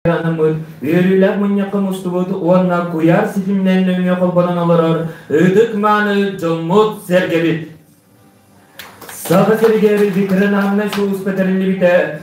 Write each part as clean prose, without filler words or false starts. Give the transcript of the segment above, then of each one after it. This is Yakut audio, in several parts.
Анаммыт үөрүүлээх мунньахха мустубут уонна куйаар ситиминэн нөҥүө холбонон олорор ытык-мааны дьоммут-сэргэбит! Саха сиригэр ветераннай сулууспа тэриллибитэ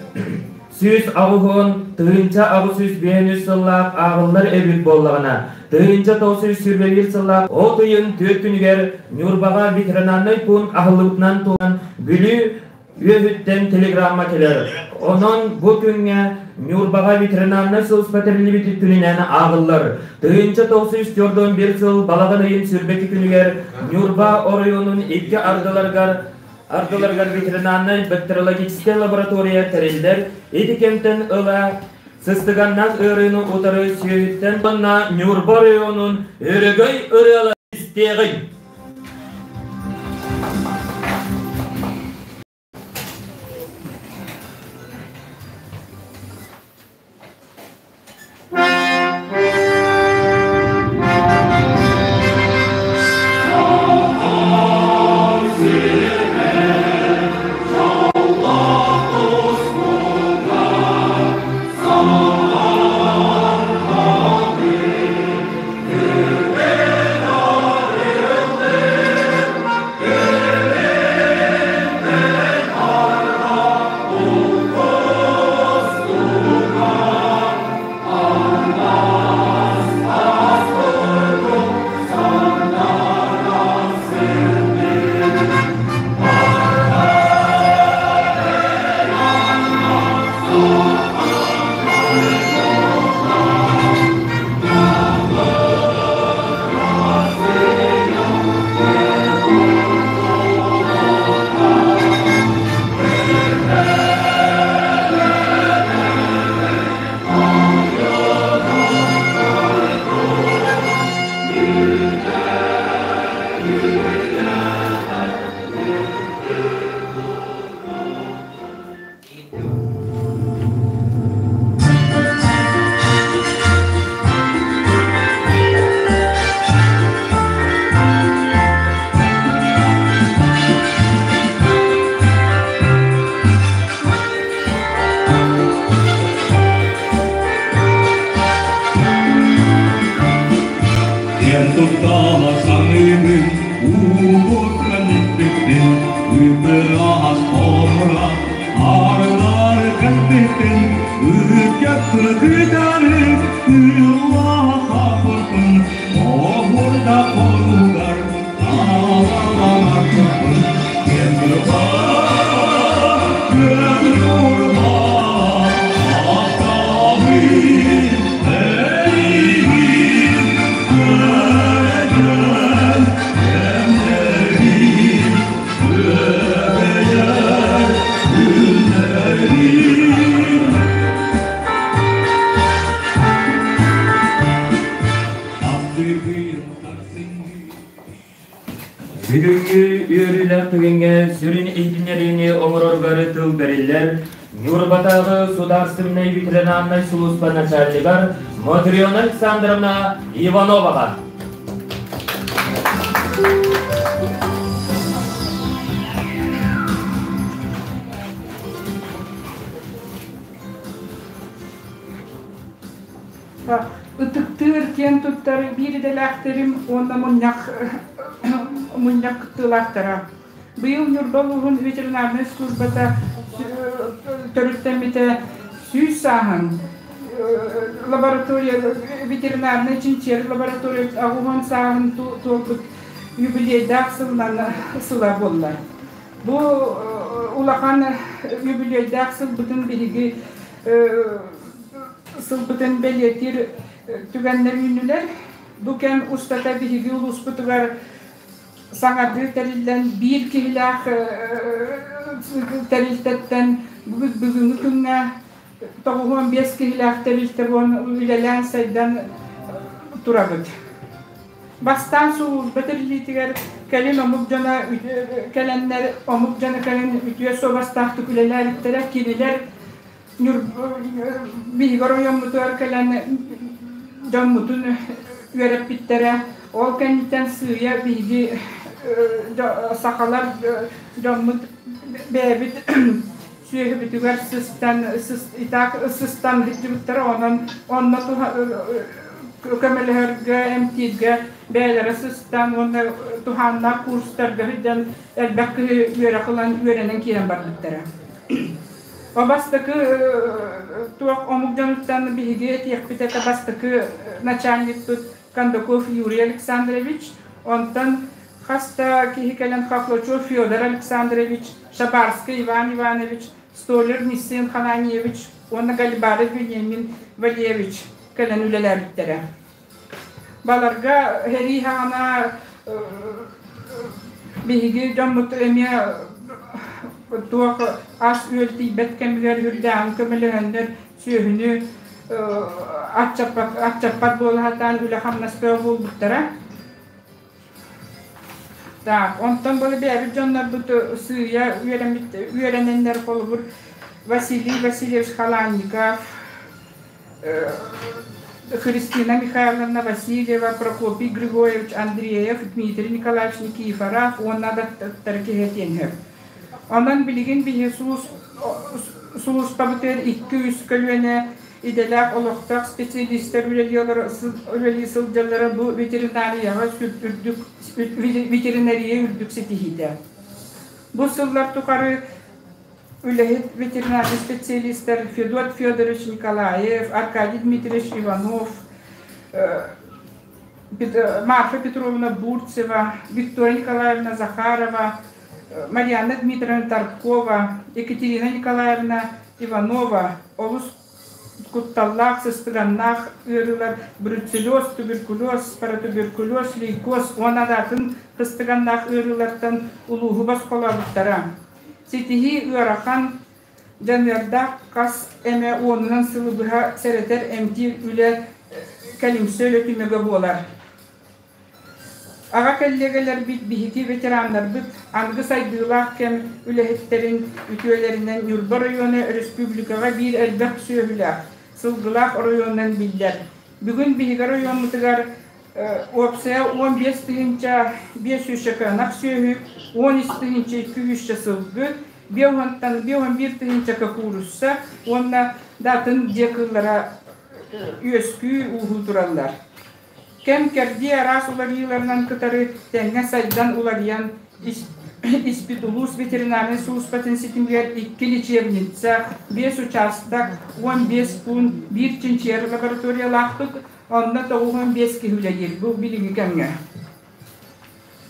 180 1853 сыллаах ааҕыллар эбит буоллаҕына, 1921 сыллаах от ыйын 4 күнүгэр Ньурбаҕа ветераннай пункт аһыллыбытынан туһунан Бүлүү Үөһүттэн телеграмма кэлэр. Онон бу күҥҥэ Ньурбаҕа ветеринарнай сулууспа тэриллибит күнүнэн ааҕыллар. 1941 сыл балаҕан ыйын 22 күнүгэр Ньурба оройуонун икки ардыларыгар ардыларыгар ветеринарнай бактериологическай лаборатория тэриллэр. Ити кэмтэн ыла сыстыганнаах ыарыыны утары сүөһүттэн уонна Ньурба оройуонун өрөгөй ырыалара истиэҕиҥ! Киэн туттала саныыбын, уубутан иппиппин, ыпыраас хомура, арылар кэлбиппин, ытык кытары ыллаахаппын, оһурда хоругар таалаланарбын, киэн күөн ньурба, аттабын, эйигин көрөн кэмнэрим, күөгэйэр күннэрим. Бүгүҥҥү үөрүүлээх түгэҥҥэ сүрүн иһитиннэриини оҥороругар тыл бэриллэр Ньурбатааҕы судаарыстыбаннай ветеринарнай сулууспа начальнигар Матрена Александровна Ивановаҕа. Ытыктыыр, киэн туттар биир идэлээхтэрим уонна мунньах мунньах кыттыылаахтара. Быйыл Ньурба улууһун ветеринарнай службата төрүттэммитэ 100 сааһын лаборатория ветеринарнай чинчийэр лаборатория 80 сааһын туолбут юбилейдаах сылынан сыла буолла. Бу улахан юбилейдаах сылбытын биһиги сылбытын бэлиэтиир түгэннэр үүннүлэр. Бу кэм устата биһиги улууспутугар саҥардыы тэриллэн биир киһилээх тэрилтэттэн бүгүҥҥү күҥҥэ 95 киһилээх тэрилтэ буолан үлэлээн сайдан турабыт. Бастаан сулууспа тэриллиитигэр кэлин омук дьоно кэлэннэр омук дьоно кэлин үтүө суобастаахтык үлэлээбиттэрэ кинилэр Биһиги оройуоммутугар кэлэн дьоммутун үөрэппиттэрэ. Ол кэнниттэн сыыйа биһиги сахалар дьоммут бэйэбит Сүөһүбүтүгэр сыстан сыстан сылдьыбыттара, онон онно көмөлөһөргө, эмтииргэ бэйэлэрэ сыстан уонна туһааннаах курстарга сылдьан элбэх киһи үөрэх ылан үөрэнэн киирэн барбыттара. Бастакы туох омук дьонуттан биһиги этиэхпит этэ бастакы начальникпыт Кондаков Юрий Александрович, онтон хас да киһи кэлэн Хохлочев Федор Александрович, Шабарский Иван Иванович, Столер Ниссин Хананиевич уонна Галибаров Вениамин Валерьевич кэлэн үлэлээбиттэрэ. Баларга сэрии саҕана биһиги дьоммут эмиэ туох ас-үөл тиийбэт кэмигэр үрдээҕин көмөлөһөннөр сүөһүнү аччаппат буола сатаан үлэ-хамнас бөҕө буолбуттара. Так, онтон было бэйэбит дьоннорбут сыыйа үөрэнэннэр холобур Василий Васильевич Халанников, Христина Михайловна Васильева, Прокопий Григорьевич Андреев, Дмитрий Николаевич Никифоров уонна да киһи сөп. Онон билигин биһи сулууспабытыгар 2-3 көлүөнэ идэлээх олохтоох специалистар үлэлии сылдьаллара бу ветеринарияҕа үрдүк ветеринария үрдүк ситиһиитэ. Бу сыллар тухары үлэһит ветеринарный специалистар Федот Федорович Николаев, Аркадий Дмитриевич Иванов, Марфа Петровна Бурцева, Виктория Николаевна Захарова, Марьяна Дмитриевна Таркова, Екатерина Николаевна Иванова олус кутталлаах, сыстыганнаах ыарыылар бруцеллез, туберкулез, паратуберкулез, лейкоз уонна да атын сыстыганнаах ыарыылартан улууһу босхолообуттара. Ситиһии ыарахан, дьаныардаах хас эмэ уонунан сылы быһа сэрэтэр эмтиир үлэ кэлимсэ үлэ түмүгэ буолар. Аҕа кэллиэгэлэрбит, биһиги ветераннарбыт аныгы сайдыылаах кэм үлэһиттэрин үтүөлэринэн Ньурба оройуона өрөспүүбүлүкэҕэ биир элбэх сүөһүлээх, сылгылаах оройуонунан биллэр. Бүгүн биһиги оройуоммутугар уопсайа 15 500 чөкөөнөх сүөһү, 13 200 сылгы, 5 51 тыһыынча куурусса уонна да атын дьиэ кыыллара үөскүү ууһуу тураллар. Кэм-кэрдии араас уларыйыыларынан кытары тэҥҥэ сайдан уларыйан испит улуус ветеринарнай сулууспатын ситимигэр икки лечебница, биэс учаастак, 15 пуун, биир чинчийэр лабораториялаахпыт, онно 95 киһи үлэлиир бу билиҥҥи кэмҥэ.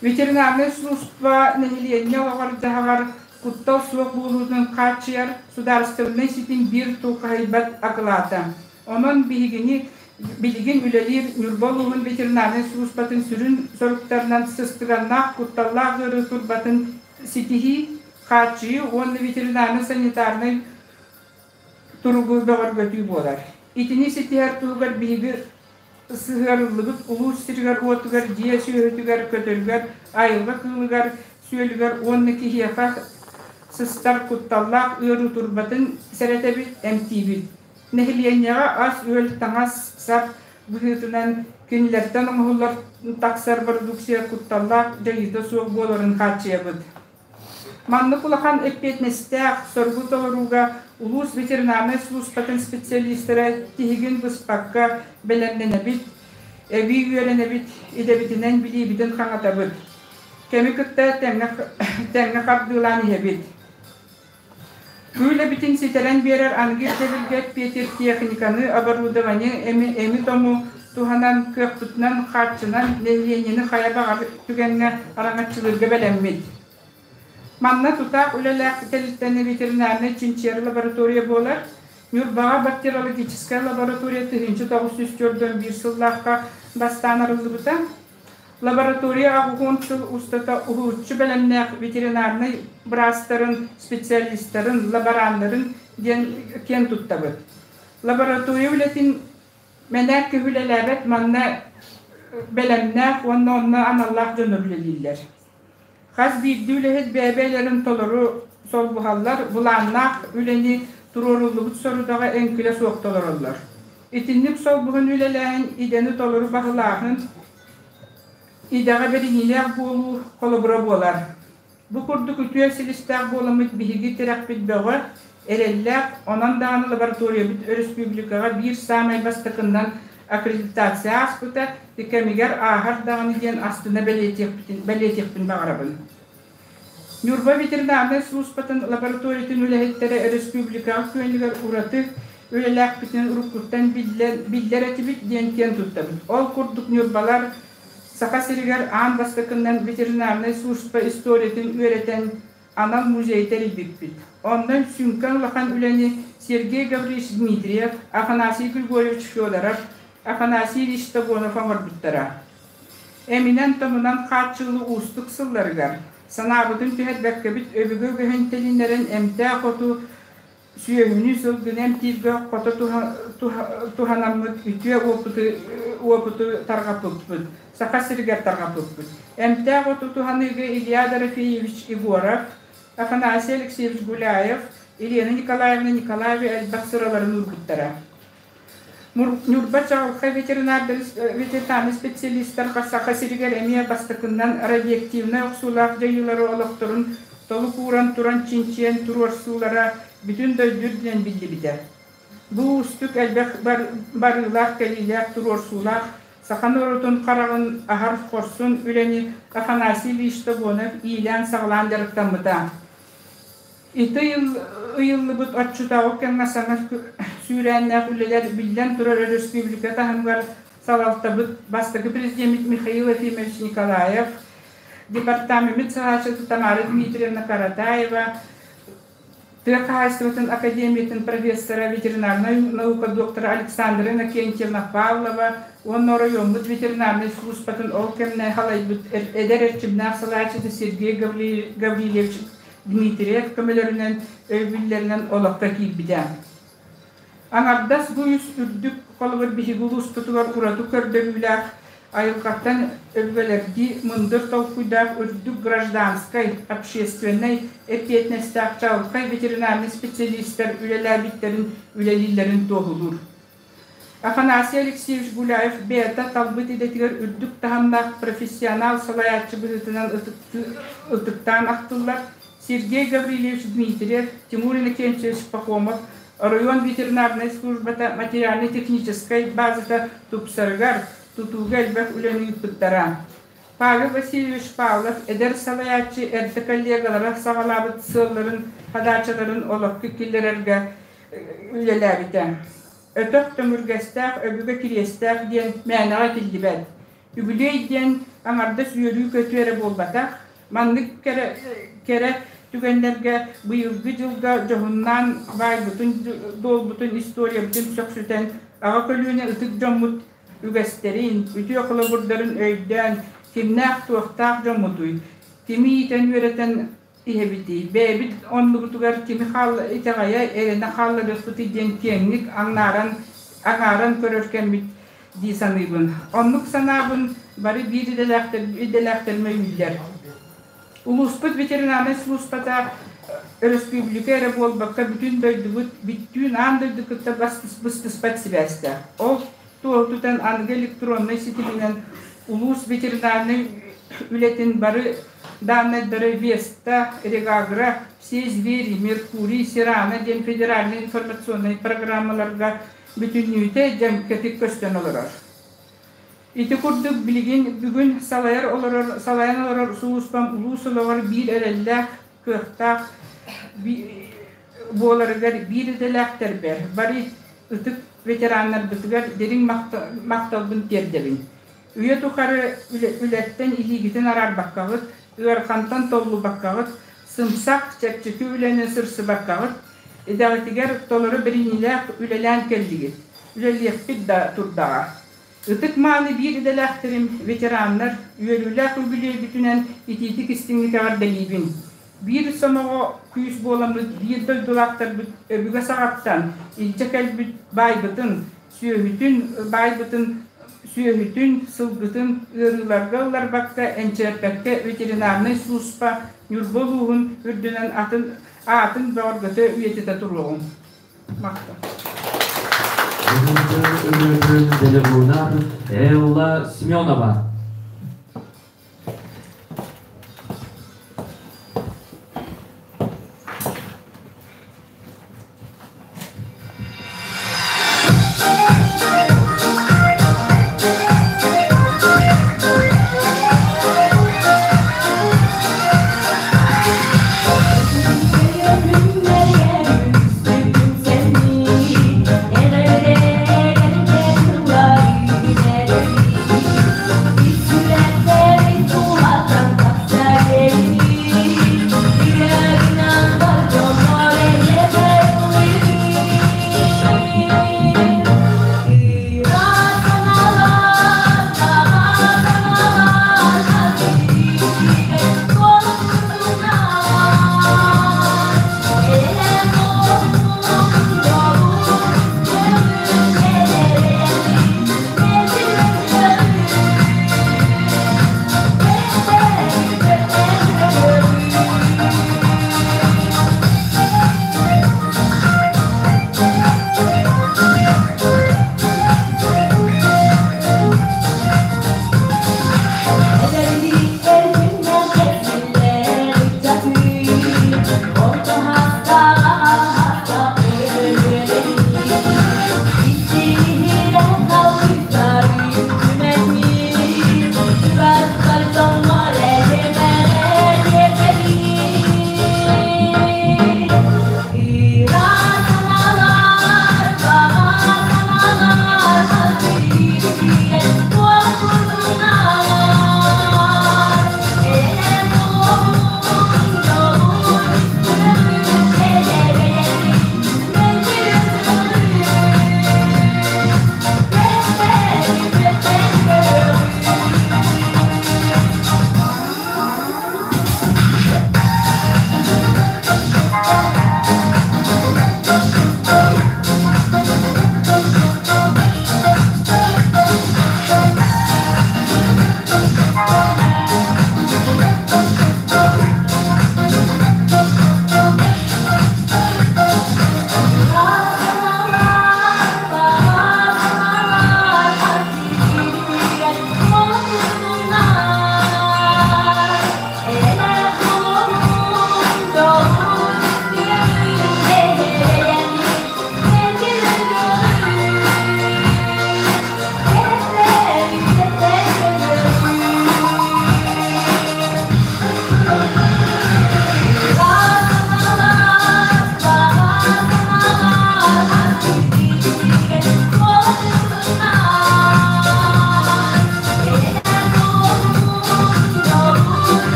Ветеринарнай сулууспа нэһилиэнньэ олоҕор-дьаһаҕар куттал суох буолуутун хааччыйар судаарыстыбаннай ситим биир тулхаһыйбат акылаата. Онон биһигини билигин үлэлиир Ньурба улууһун ветеринарнай сулууспатын сүрүн соруктарынан сыстыганнаах кутталлаах ыарыы турбатын ситиһии, хааччыйыы уонна ветеринарнай-санитарнай туругу бөҕөргөтүү буолар. Итини ситиһэр туһугар биһиги сыһыарыллыбыт улуус сиригэр-уотугар, дьиэ сүөһүтүгэр, көтөрүгэр, айылҕа кыылыгар, сүөлүгэр уонна киһиэхэ сыстар кутталлаах ыарыы турбатын сэрэтэбит, эмтиибит. Нэһилиэнньэҕэ ас-үөл, таҥас-сап быһыытынан кинилэртэн оҥоһуллар тахсар бородууксуйа кутталлаах дьайыыта суох буоларын хааччыйабыт. Маннык улахан эппиэтинэстээх соругу толорууга улуус ветеринарнай сулууспатын специалистара тиһигин быспакка бэлэмнэнэбит, эбии үөрэнэбит, идэбитинэн билиибитин хаҥатабыт. Кэми кытта тэҥҥэ хардыылаан иһэбит. Үлэбитин ситэрэн биэрэр аныгы ирдэбилгэ эппиэтир техниканы, оборудование эми-тому туһанан, кыахпытынан хааччынан нэһилиэнньэни хайа баҕар түгэҥҥэ араҥаччылыырга бэлэммит. Манна тутаах үлэлээх тэрилтэни ветеринарнай чинчийэр лаборатория буолар. Ньурбаҕа бактериологическай лаборатория 1941 сыллаахха бастаан арыллыбыта. Лаборатория 80 сыл устата уһулуччу бэлэмнээх ветеринарнай быраастарын, специалистарын, лабораннарын диэн киэн туттабыт. Лаборатория үлэтин мэнээк үлэлээбэт манна бэлэмнээх уонна онно аналлаах дьон үлэлииллэр. Хас биирдии үлэһит бэйэ-бэйэлэрин толору солбуһаллар, былааннаах үлэни туруоруллубут сорудаҕы эҥкилэ суох толороллор. Итинник солбуһан үлэлээһин идэни толору баһылааһын, идэҕэ бэриниилээх буолуу холобура буолар. Бу курдук үтүө силистээх буоламмыт биһиги тирэхпит бөҕө. Эрэллээх, онон даҕаны лабораториябыт өрөспүүбүлүкэҕэ биир саамай бастакыннан аккредитация ааспыта, кэмигэр ааһар даҕаны диэн астына бэлиэтиэхпин баҕарабын. Ньурба ветеринарнай сулууспатын лабораториятын үлэһиттэрэ өрөспүүбүлүкэҕэ күөнүгэр ураты үлэлээхпитинэн уруккуттан биллэр этибит диэн киэн туттабыт. Ол курдук ньурбалар Саха сиригэр аан бастакыннан ветеринарнай сулууспа историятын үөрэтэн анал музей тэрийбиппит. Онно сүҥкэн улахан үлэни Сергей Гаврильевич Дмитриев, Афанасий Григорьевич Федоров, Афанасий Ильич Тогонов оҥорбуттара. Эминэн-томунан хааччыллыы уустук сылларыгар санаабытын түһэрбэккэбит өбүгэ үгэһин тилиннэрэн эмтээх оту сүөһүнү, сылгыны эмтииргэ хото туһанаммыт үтүө уопуту тарҕаппыппыт, Саха сиригэр тарҕаппыппыт. Эмтээх оту туһаныыга Илья Дорофеевич Егоров, Афанасий Алексеевич Гуляев, Елена Николаевна Николаева элбэх сыраларын уурбуттара. Ньурба чаҕылхай ветеринарный специалистар Саха сиригэр эмиэ бастакыннан радиоактивнай охсуулаах дьайыылары олохторун толук ууран туран чинчийэн туруорсуулара бүтүн дойду үрдүнэн биллибитэ. Бу уустук элбэх барыылаах-кэлиилээх туруорсуулаах саха норуотун хараҕын аһар хорсун үлэни Афанасий Ильич Тогонов иилээн-саҕалаан дьарыктаммыта. Ити ыйыллыбыт оччотооҕу кэмҥэ саҥа сүүрээннээх үлэлэр биллэн турар өрөспүүбүлүкэ таһымыгар салалтабыт бастакы президеммит Михаил Ефимович Николаев, департамеммыт салааччыта Тамара Дмитриевна Каратаева, тыа хаһаайыстыбатын академиятын профессора, ветеринарнай наука доктора Александра Иннокентьевна Павлова уонна оройуоммут ветеринарнай сулууспатын ол кэмнэ халайбыт эдэр эрчимнээх салааччыта Сергей Гаврильевич Дмитриев көмөлөрүнэн, өйөбүллэринэн олоххо киирбитэ. Аҥардас бу үс үрдүк холобур биһиги улууспутугар ураты көрдөрүүлээх айылҕаттан өбүгэлэрдии мындыр толкуйдаах үрдүк гражданскай, общественнай эппиэтинэстээх чаҕылхай ветеринарнай специалистар үлэлээбиттэрин, үлэлииллэрин туоһулуур. Афанасий Алексеевич Гуляев бэйэтэ талбыт идэтигэр үрдүк таһымнаах профессионал салайааччы быһыытынан ытыктаан ахтыллар. Сергей Гаврильевич Дмитриев, Тимур Иннокентьевич Пахомов оройуон ветеринарнай службата материально-техническай базата тупсарыгар, тутууга элбэх үлэни ыыппыттара. Павел Васильевич Павлов эдэр салайааччы эрдэ коллегалара саҕалаабыт сыалларын, хадаачаларын олоххо киллэрэргэ үлэлээбитэ. Өтөх төҥүргэстээх, өбүгэ кириэстээх диэн мээнэҕэ этиллибэт. Үбүлүөй диэн аҥардас үөрүү-көтүү эрэ буолбатах, маннык кэрэ, кэрэ түгэннэргэ быйылгы дьылга дьоһуннаан баайбытын, дуолбутун, историябытын сөхсүтэн, аҕа көлүөнэ ытык дьоммут үгэстэрин, үтүө холобурдарын өйдөөн, кимнээх-туохтаах дьоммутуй, кими иитэн-үөрэтэн иһэбитий, бэйэбит оннубутугар кими итэҕэйэ, эрэнэ хаалларыахпытый диэн киэҥник аҥааран, аҥааран көрөр кэммит дии саныыбын. Оннук санаабын бары биир идэлээхтэрим өйүүллэр. Улууспут ветеринарнай сулууспата өрөспүүбүлүкэ эрэ буолбакка бүтүн дойдубут бүттүүн аан дойду кытта быстыспат сибээстээх. Ол туоһутутан аныгы электроннай ситиминэн улуус ветеринарнай үлэтин бары дааннайдары Веста, Регагра, Все звери, Меркурий, Сирана диэн федеральнай информационнай программаларга бүтүннүүтэ дьэҥкэтик көстөн олорор. Ити курдук билигин бүгүн салайар олорор, салайан олорор сулууспам улуус олоҕор биир эрэллээх, кыахтаах буоларыгар биир идэлээхтэрбэр, бары ытык ветераннарбытыгар дириҥ махталбын тиэрдэбин. Үйэ тухары үлэттэн илиигитин араарбаккаҕыт, ыарахантан толлубаккаҕыт, сымсах, чэпчэки үлэни сырсыбаккаҕыт, идэҕитигэр толору бэриниилээх үлэлээн кэллигит, үлэлиэхпит да турдаҕа. Ытык-мааны биир идэлээхтэрим, ветераннар, үөрүүлээх үбүлүөйбүтүнэн итиитик истиҥник эҕэрдэлиибин. Биир сомоҕо күүс буоламмыт биир дойдулаахтарбыт өбүгэ саҕаттан илдьэ кэлбит баайбытын, сүөһүтүн, баайбытын, сүөһүтүн, сылгытын ыарыыларга ылларбакка, энчирэппэккэ ветеринарнай сулууспа Ньурба улууһун үрдүнэн атын аатын бөҕөргөтө үйэтитэ туруоҕуҥ. Махтал. Бүгүҥкү ырыатын Элла Семенова.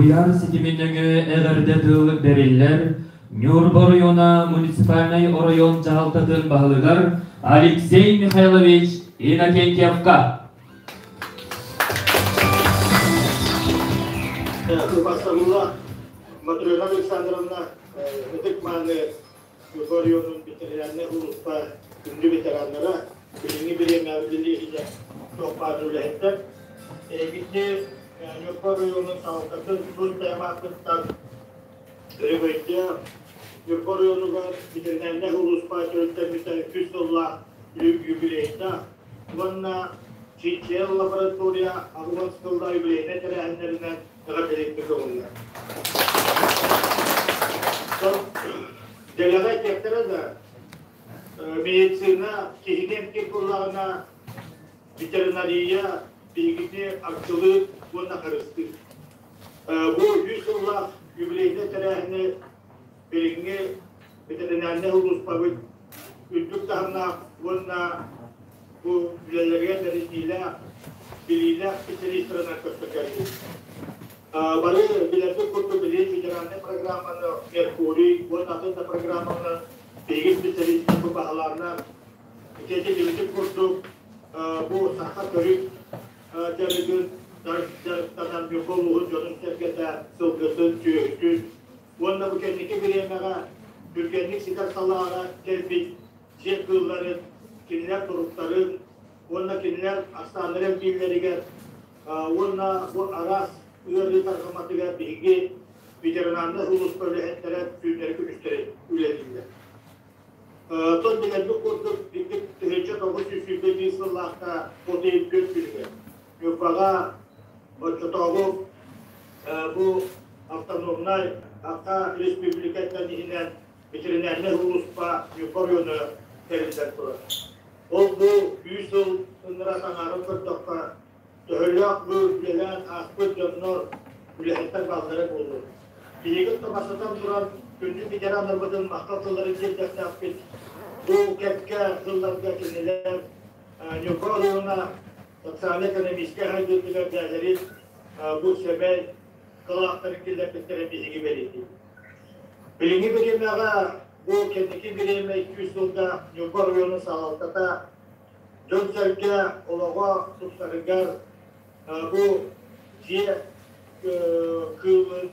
Куйаар ситимин нөҥүө эҕэрдэ тыл бэриллэр Ньурба оройуона муниципальнай оройуон дьаһалтатын баһылыгар Алексей Михайлович Иннокентьевка. Бастабылла Матрена Александровна ытык-мааны Ньурба оройуонун ветеринарнай улууспа күндү ветераннара, билиҥҥи бириэмэҕэ үлэлиир туох баар үлэһиттэр. Эһигини Ньурба оройуонун салалтатын тус бэйэм ааппыттан өрөгөйдөөх Ньурба оройуонугар ветеринарнай улууспа төрүттэммитэ үс сыллаах юбилейдаах уонна чинчийэр лаборатория 80 сыллаах юбилейнай тэрээһиннэринэн эҕэрдэлиирбит көҥүллэр. Дэлэҕэ этиэхтэрэ да, медицина киһини эмтиир буоллаҕына, ветеринария биһигини арчылыыр уонна харыстыыр. Бу 100 сыллаах юбилейнай тэрээһини билиҥҥи ветеринарнай улууспабыт үрдүк таһымнаах уонна бу үлэлэригэр бэриниилээх, билиилээх специалистарынан көрсө кэллим. Бары билэрбит курдук билигин федеральнай программаны Меркурий уонна атын да программаны биһиги специалистар бу баһылааннар ити билбит курдук бу саха төрүт дьарыгын дьарыктанан Ньурба улууһун дьонун-сэргэтэ сылгытын, сүөһүтүн уонна бу кэнники бириэмэҕэ түргэнник ситэр салааҕа кэлбит дьиэ кыылларын, кинилэр туруктарын уонна кинилэр ахсааннара элбииллэригэр уонна бу араас ыарыы тарҕаматыгар биһиги ветераннар улууска үлэһиттэрэ түүннэри-күнүстэри үлэлииллэр. Тон билэрбит курдук, 1991 сыллаахха Хотуйун күн күнүгэр Ньурбаҕа оччотооҕу бу автономнай Саха Республикатын иһинэн ветеринарнай улууспа Ньурба оройуона тэриллэн турар. Ол бу 100 сыл ыныра саҥарын көрдөххө, төһөлөөх бу үлэлээн ааспыт дьоннор, үлэһиттэр бааллара буолуо. Биһиги бастатан туран күндү ветераннарбытын махтал тылларын тиэрдиэхтээхпит. Бу кэккэ сылларга кинилэр Ньурба оройуона социально-экономическай сайдыытыгар бэйэлэрин бу сэмэй кылааттарын киллэрбиттэрин биһиги бэлиэтиибит. Билиҥҥи бириэмэҕэ бу кэнники бириэмэ 200 сылга Ньурба оройуонун салалтата дьон-сэргэ олоҕо тупсарыгар бу дьиэ кыылын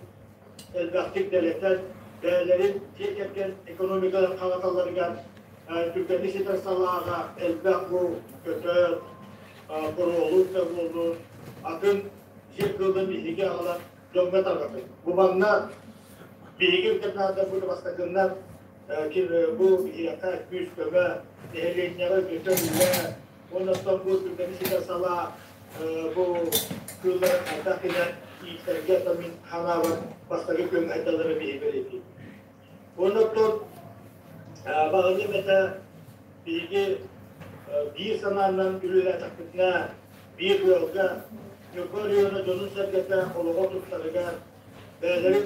элбэхтик дэлэтэн, бэйэлэрин дьиэ кэргэн экономикаларын хаҥаталларыгар түргэнник ситэр салааҕа элбэх бу көтөр, боруолук да буоллун, атын дьиэ кыылын биһиги аҕалан дьоҥҥо тарҕатыы. Бу манна биһиги ветеринардарбыт бастакыннар бу биһиэхэ күүс-көмө, нэһилиэнньэҕэ үтүө үлэ, уонна оттон бу түргэни ситэр салаа бу кыыллар хайдах гынан ииттэргэ мин ханаабар бастакы күн айдалары биһиги бэлиэтиир. Уонна оттон баҕаным этэ биһиги биир санаанан үлэлээтэхпитинэ биир ыалга Ньурба оройуона дьонун-сэргэтэ олоҕо тупсарыгар бэйэлэрин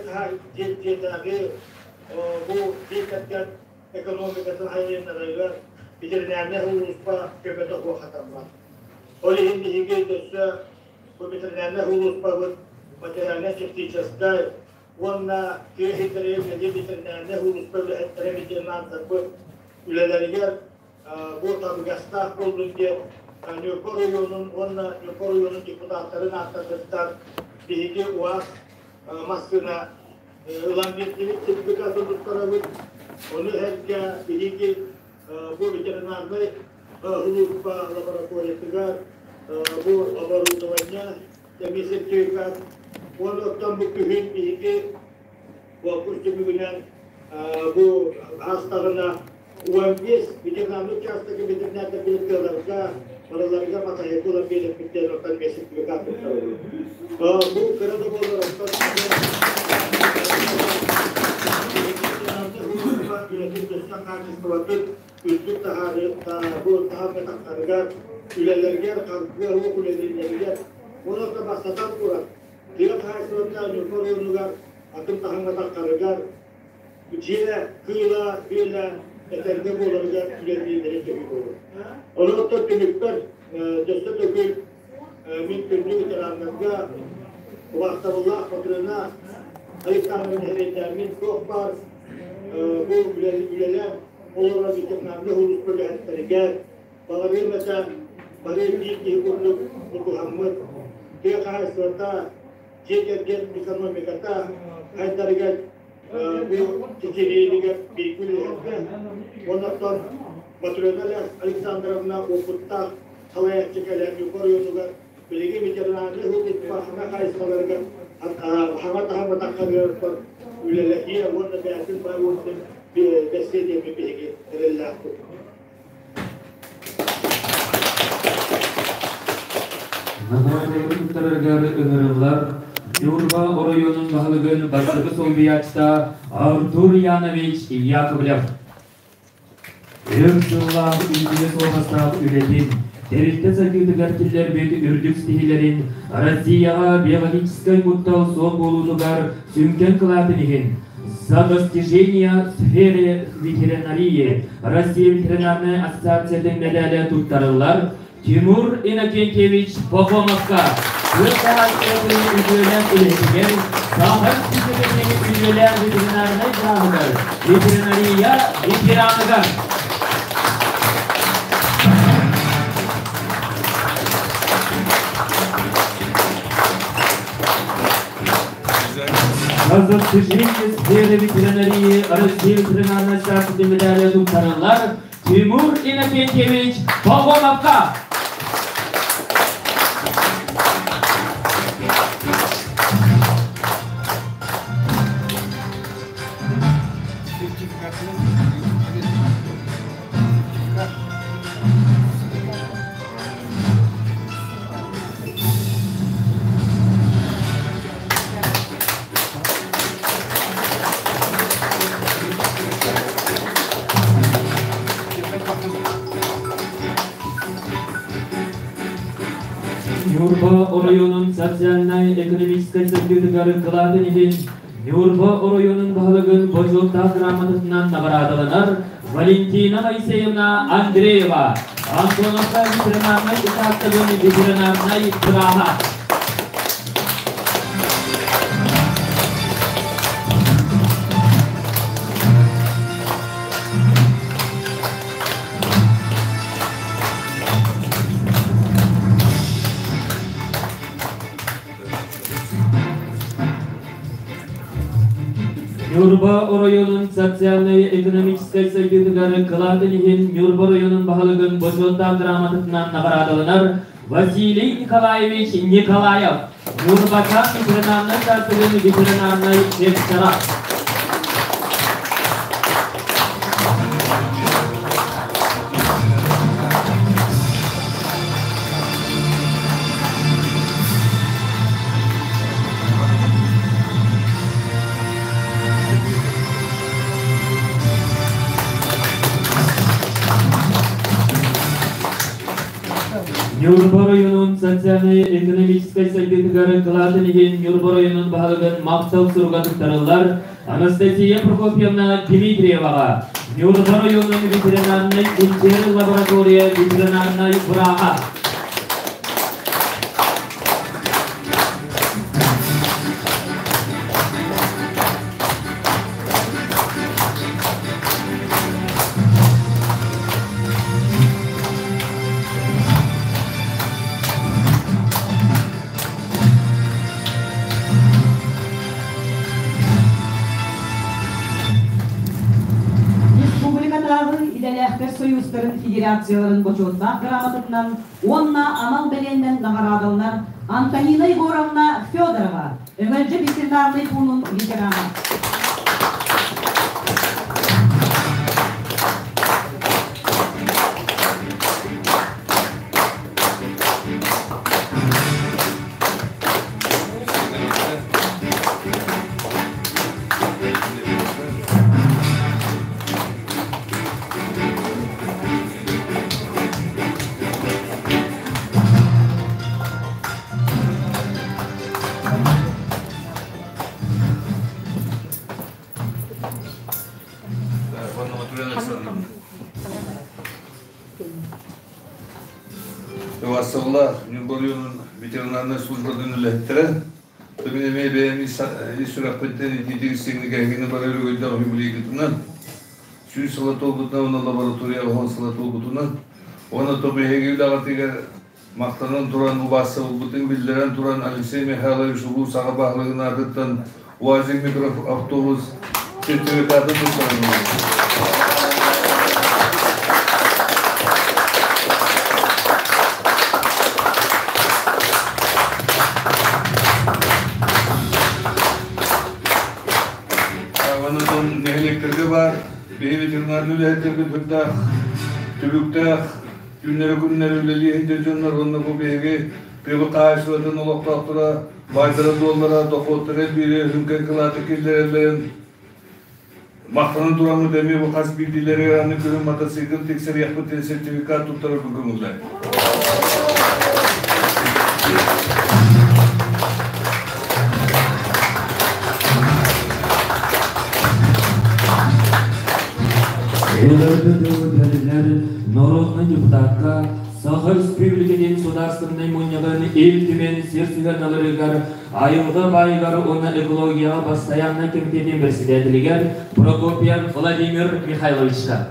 дьиэтээҕи бу дьиэ кэргэн экономикатын хайыннарарыгар ветеринарнай улууспа көмөтө суох хатаммат. Ол иһин биһиги өссө бу ветеринарнай улууспабыт материально-техническай уонна тыа сирдэригэр үлэлиир ветеринарнай улууспа үлэһиттэрэ ветеринардарбыт үлэлэригэр бу табыгастаах буоллун диэн Ньурба оройуонун уонна Ньурба оройуонун депутаттарын ааттарыттан биһиги УАЗ массыына ылан биэрдибит, сертификатын туттарабыт. Ону сэргэ биһиги бу ветеринарнай улууспа лабораториятыгар бу оборудование эмиэ сертификат. Уонна оттон бу күһүн биһиги Конкурс түмүгүнэн бу аастаҕына 15 ветеринарный учаастагы ветеринардар тыаларга барыларыгар матайык ылан биэрэппиттэн оттон эмиэ сертификат туттарабыт. Бу кыра да буоллар оттон үлэтин төссө хаачыстыбатын үрдүк таһаары бу таһаарга тахсарыгар үлэлэригэр харгыа суох үлэлииллэригэр уонна бастатан туран тыа хаһаайыстыбата Ньурба оройуонугар атын таһымҥа тахсарыгар дьиэ кыыла күөлэ этэргэ буоларыгар үлэлииллэрэ төһүү буолар. Онон түмүкпэр өссө төгүл мин күндү ветераннарга Убаастабыллаах Матрена Александровна нэһилиэктэрмин туох баар бу үлэлээн олорор ветеринарнай сулууспа үлэһиттэригэр баҕарыам этэ бары биир киһи курдук тутуһаммыт тыа хаһаайыстыбата, дьиэ кэргэн экономиката сайдарыгар бу чэчирииригэр бииргэ үлэлэһэргэ. Онон Матрена Александровна уопуттаах салайааччы кэлэн Ньурба оройуонугар билигин ветеринарнай сулууспа саҥа хайысхаларыгар хаҥа таһымы таххарыгар үлэлэһиэ уонна бэйэтин баай уопутун бэсиэ диэммит биһиги эрэллээхпит. Наҕараадалары туттарарыгар ыҥырыллар Ньурба оройуонун баһылыгын бастакы солбуйааччыта Артур Янович Яковлев. Өр сыллаах үтүө суобастаах үлэтин, тэрилтэ сайдыытыгар киллэрбит үрдүк ситиһиилэрин Россияҕа биологическай куттал суох буолуутугар сүҥкэн кылаатын иһин «За достижения в сфере ветеринарии» Россия ветеринарнай ассоциациятын мэдээлэ туттарыллар Тимур Иннокентьевич Пахомовка тыа хаһаайыстыбатын үтүөлээх үлэһитигэр Саха Республикатын үтүөлээх ветеринарнай бырааһыгар ветеринария ветераныгар. За достижение в сфере ветеринарии Россия ветеринарной ассоциации медали туттарыллар Тимур Иннокентьевич Пахомовка. Ньурба оройуонун социальнай-экономическай сайдыытыгар кылаатын иһин Ньурба оройуонун баһылыгын бочуоттаах грамотатынан наҕараадаланар Валентина Моисеевна Андреева, Антоновка ветеринарнай учаастагын ветеринарнай бырааһа. Ньурба оройуонун социальнай-экономическай сайдыытыгар кылаатын иһин Ньурба оройуонун баһылыгын бочуоттаах грамотатынан наҕараадаланар Василий Николаевич Николаев, Ньурбачаан ветеринарнай саастыгын ветеринарнай сектора. Ньурба оройуонун социальнай-экономическай сайдыытыгар кылаатын иһин Ньурба оройуонун баһылыгын махтал суруга туттарыллар Анастасия Прокопьевна Дмитриеваҕа, Ньурба оройуонун ветеринарнай инженер лаборатория ветеринарнай бырааһа. Республикатааҕы идэлээхтэр союзтарын федерацияларын бочуоттаах грамотатынан уонна анал бэлиэннэн наҕараадаланар Антонина Егоровна Федорова, Өҥөлдьө ветеринарнай пуунун ветерана. Вассалла Ньурба оройуонун ветеринарнай службатын үлэһиттэрэ. Мин эмиэ бэйэм ис сүрэхпиттэн итиитик истиҥник эһигини бары өрөгөйдөөх юбилейгытынан, 100 сыла туолбутунан уонна лабораторияҕа 10 сыла туолбутунан, уонна то биһиги үлэҕитигэр махтанан туран убаастабылбытын биллэрэн туран Алексей Михайлович улуус саха баһылыгын аатыттан УАЗик микроавтобус сертификатын туттаран Онон нэһилиэктэргэ баар биһи ветеринарный үлэһиттэрбит үрдээх, түбүктээх, күннэри-күннэри үлэлии сылдьар дьоннор уонна бу биһиги тыабыт хаһаайыстыбатын олохтоохторо баайдара-дуоллара, дохуоттара элбиирэ, үҥкэн кылааты киллэрэллэрин махтанан тураммыт эмиэ бу хас биирдиилэригэр аны күһүн мотоцикл тиксэриэхпит сертификат туттарарга көҥүллэр. Народный депутатка Саха Республикатын Судаарыстыбаннай Мунньаҕын Ил Түмэн сир сыһыанналарыгар, айылҕа баайыгар уонна экологияҕа бастайааннай кэмитиэтин председателигэр Прокопьев Владимир Михайловичка.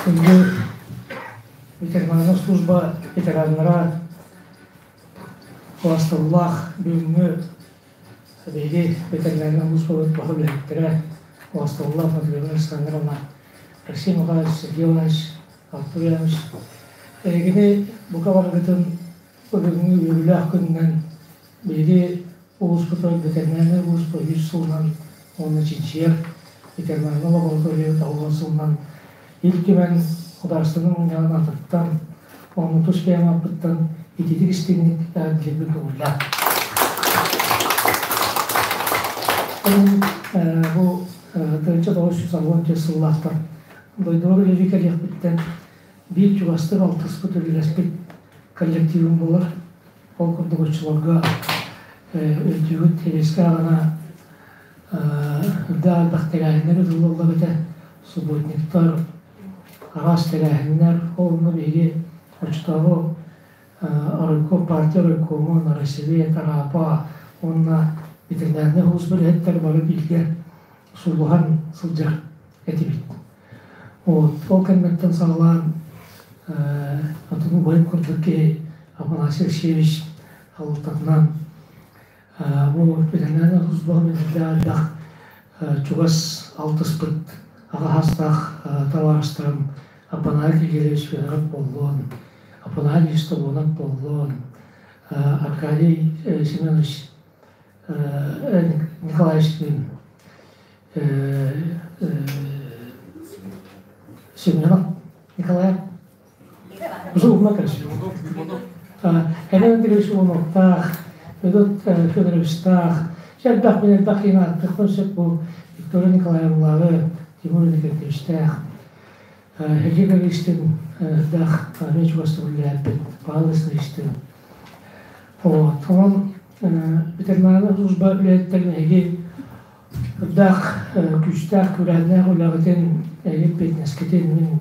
Күндү ветеранная служба ветераннара Убаастабыллаах бүгүҥҥү биһиги ветеринарнай службабыт баһа үлэһиттэрэ, убаастабыллаах Владимир Александровна, Алексей Михайлович, Сергей Иванович, Артур Иванович, эһигини бука барыгытын бүгүҥҥү үөрүүлээх күнүнэн биһиги улууспутугар ветеринарнай улууспа үс сылынан уонна чинчийэр ветеринарнай лаборатория 90 сылынан Ил Түмэн Судаарыстыбаннай Мунньаҕын аатыттан, уонна тус бэйэм ааппыттан ититик истиҥник эҕэрдэлиирбин көҥүллээх. Бу 1994 сыллаахтар дойдубар үлэлии кэлиэхпиттэн биир чугастык алтыспыт, үлэлэспит коллективым буолар. Ол курдук оччолорго өйдүүгүт Тэбиэскэ аҕана үрдээх элбэх тэрээһиннэр ыытыллаллар этэ. Субботниктар, араас тэрээһиннэр. Ол онно биһиги оччотооҕу оройкуом, партия оройкуомун, Россия, Тарапа уонна ветеринарнай служба үлэһиттэр бары бииргэ сулуһан сылдьар этибит. Вот. Ол кэнниттэн саҕалаан отун убайым курдук киһи Афанасий Алексеевич салалтатынан бу ветеринарнай службаҕа мэлдьи чугас алтыспыт аҕа саастаах табаарыстарым Аппанай Кириллович Федоров буоллун, Аппанай Ильич Тобонов буоллун, Аркадий Семенович Николаевичтыын Семенов Николай Зубна Кэлэн Андреевич Уоновтаах, Федот Федоровичтаах, элбэх мин элбэх киһини ааттыахпын сөп бу Виктория Николаевналааҕы, Тимур Иннокентьевичтээх, Сергей Ковичтыын даах эмиэ чугастык үлэлээппит, Павел Васильевичтыын. Вот. Онон ветеринарнай служба үлэһиттэрин эһиги үрдээх күүстээх күрээннээх үлэҕитин, эһиги эппиэтинэскитин мин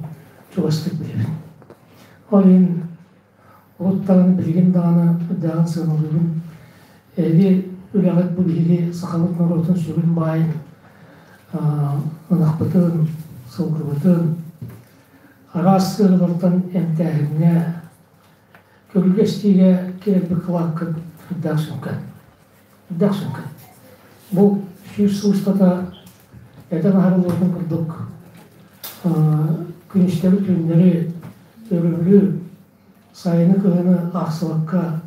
чугастык билэбин. Ол иһин урут даҕаны билигин даҕаны үрдээҕин сыаналыыбын. Эһиги үлэҕит бу биһиги сахабыт норуотун сүрүн баайын ынахпытын, сылгыбытын араас ыарыылартан эмтээһиҥҥэ, көрүүгэ-истиигэ киирэрбит кылааккыт үрдээх сүҥкэн. Үрдээх сүҥкэн. Бу 100 сыл устата этэн аһарыллыбытын курдук күнүстэри-түүннэри өрөбүлү, сайыны-кыһыны аахсыбакка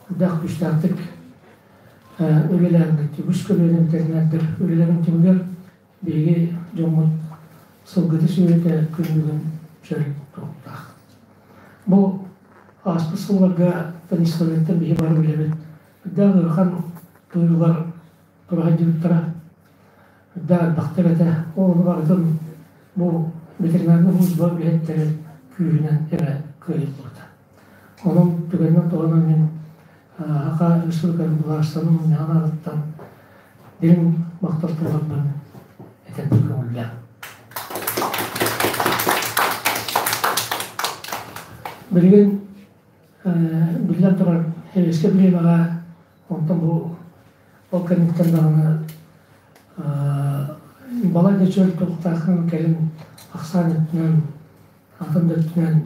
үрдээх күүстээхтик үлэлээҥҥит, үгүс көлүөнэ ветеринардар үлэлэрин түмүгэр биһиги дьоммут сылгыты сүөһүтэ күн бүгүн чөл туруктаах. Бу ааспыт сылларга Станиславеттан биһи бары билэбит, үрдээх ыарахан тыылар тура сылдьыбыттара, үрдээх элбэхтэр этэ. Ол ону барытын бу ветеринарнай служба үлэһиттэрин күүһүнэн эрэ кыайыллыбыта. Онон түгэнинэн туһанан мин Саха Республикатын былаастарын мунньаҕын аатыттан дириҥ махтал тылларбын этэрбин көҥүллээх. Билигин биллэн турар, Сэбиэскэй бириэмэҕэ онтон бу ол кэнниттэн даҕаны балай да чөл туруктаахын кэлин ахсаан өттүнэн, атын да өттүнэн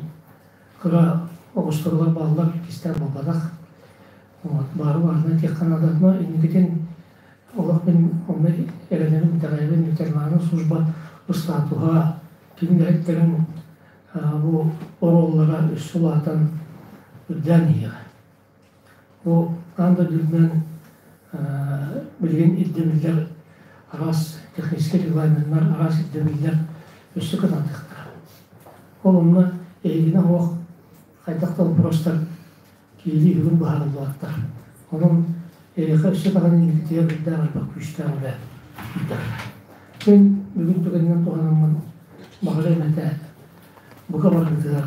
кыра оҕустарылар бааллар, кистээн буолбатах. Вот, баары баарынан этиэххэ наада. Но инникитин олох мин онно эрэнэбин, итэҕэйэбин, ветераннарын служба статуһа, кинилэриттэрин бу оруоллара өссө улаатан үрдээн иһиэҕэ. Бу аан дойду үрдүнэн билигин ирдэбиллэр араас техническэй регламеннар, араас ирдэбиллэр өссө кытаатыахтара. Ол онно эһигини оһох хайдах да боппуруостар киирии бүгүн быһаарыллыбаттар. Онон эһиэхэ өссө даҕаны инникитигэр үрдээх элбэх күүстээх үлэ ыытар. Мин бүгүн түгэнинэн туһанаммын баҕарыам этэ бука барыгытыгар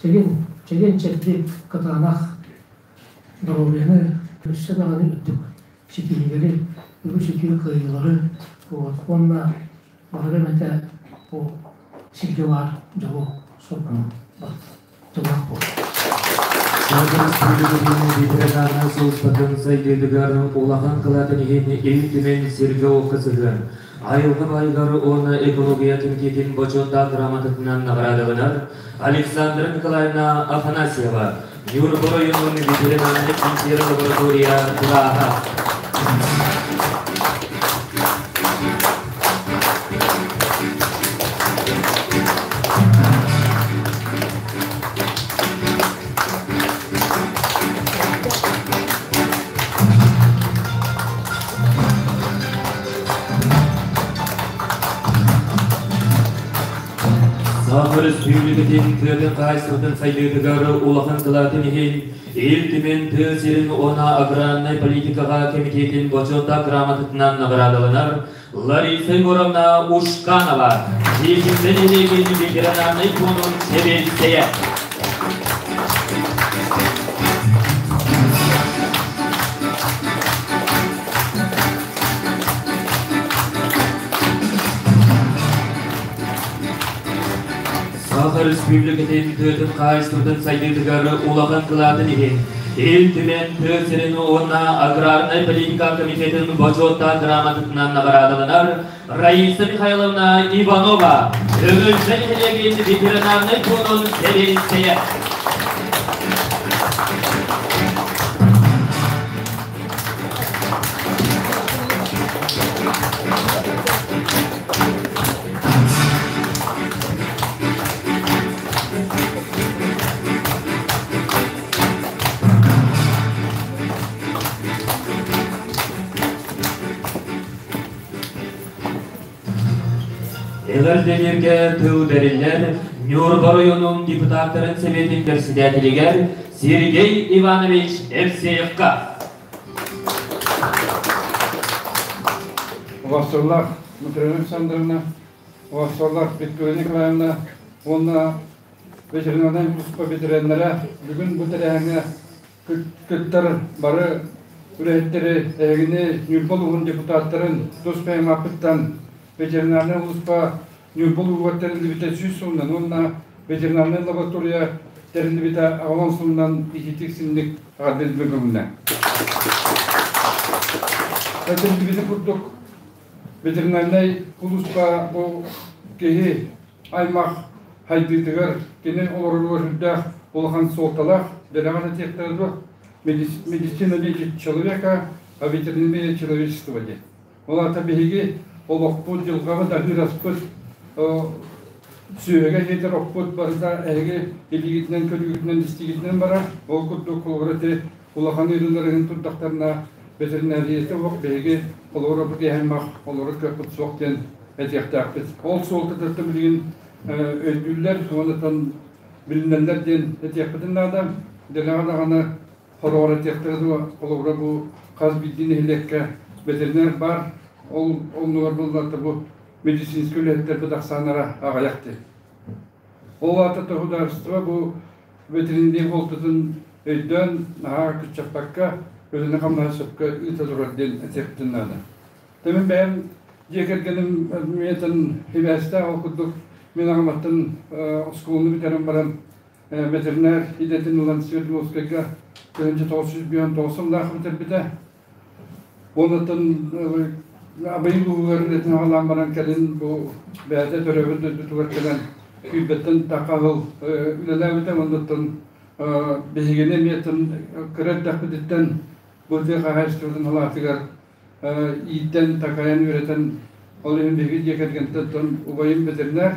чэгин, чэгин чэбдик, кытаанах доруобуйаны өссө даҕаны үрдүк ситиһиилэри, үгүс үтүө кыайыылары уонна баҕарыам этэ бу сиргэ баар дьолу соргуну дьоллоох буол. Саха Республикатын ветераннарын сулууспатын сайдыытыгар улахан кылаатын иһин Ил Түмэн сиргэ-уокка сыһыан, айылҕа баайыгар уонна экология кэмитиэтин бочуоттаах грамотатынан наҕараадаланар Александра Николаевна Афанасьева, Ньурба оройуонун ветеринарнай чинчийэр лаборатория бырааһа. Саха Өрөспүүбүлүкэтин тыатын хаһаайыстыбатын сайдыытыгар улахан кылаатын иһин Ил Түмэн тыа сирин уонна аграрнай политикаҕа кэмитиэтин бочуоттаах грамотатынан наҕараадаланар Лариса Егоровна Ушканова, Дьиикимдэ нэһилиэгин ветеранарнай пуунун сэбиэдиссэйэ. Саха Республикатын тыатын хаһаайыстыбатын сайдыытыгар улахан кылаатын иһин Ил Түмэн тыа сирин уонна аграрнай политика комитетын бочуоттаах грамотатынан наҕараадаланар Раиса Михайловна Иванова, Өҥөлдьө нэһилиэгин ветеринарнай пуунун сэбиэдиссэйэ. Эҕэрдэлииргэ тыл бэриллэр Ньурба оройуонун депутаттарын Сэбиэтин председателигэр Сергей Иванович Евсеевка. Убастыылаах Матрена Александровна, убастыылаах Виктория Николаевна уонна ветеринарнай туспа ветераннара бүгүн бу тэрээһиҥҥэ кыттар бары үлэһиттэри эһигини Ньурба улууһун депутаттарын тус бэйэм ветеринарнай улууспа Ньурба улууһугар тэриллибитэ 100 сылынан уонна ветеринарнай лаборатория тэриллибитэ аҕалан сылынан ититик-синник эҕэрдэлиирбин көҥүллэ. Этиллибитин курдук ветеринарнай улууспа бу киһи аймах хайдыытыгар кини олороругар сүрдээх улахан суолталаах дэлэҕэ этиэхтэрэ дуо медицина лечит человека, а ветеринария человечество диэн. Ол аата биһиги олохпут, дьылҕабыт, аһыыр-аспыт, сүөһүгэ сиэтэр оппут барыта эһиги илиигитинэн, көрүүгүтүнэн, истиигитинэн барар. Ол курдук холобура ити улахан ыарыылар иһин турдахтарына ветеринарията суох биһиги холобура бу киһи аймах олорор кыахпыт суох диэн этиэхтээхпит. Ол суолтатыттан билигин өйдүүллэр уонна билинэллэр диэн этиэхпитин наада. Дэлэҕэ даҕаны Хороҕор этиэхтэрэ дуо, холобура бу хас биирдии нэһилиэккэ ветеринар баар, ол оннугар булларта бу медицинскэй үлэһиттэрбит ахсааннара аҕыйах дии. Ол аата государство бу ветеринария буолтатын өйдөөн наһаа кыччаппакка үлэни-хамнаһы сөпкө ыыта турар диэн этиэхпитин наада. Тэмин бэйэм дьиэ кэргэним миэтин хибээстээх ол курдук мин аҕаматтан оскуоланы бүтэрэн баран ветеринар идэтин ылан Свердловскайга 1959 сыллаах бүтэрбитэ. Онтон Абый улууһугар үлэтин аҕалаан баран кэлин бу бэйэтэ төрөөбүт дойдутугар кэлэн күүрбэттэн таха ыл үлэлээбитэ. Оннуттан биһигини эмиэ кыра эрдэхпититтэн бу тыа хаһаайыстыбатын салаатыгар ииттэн, такайан, үөрэтэн, ол иһин биһиги дьиэ кэргэнтэн убайым ветеринар.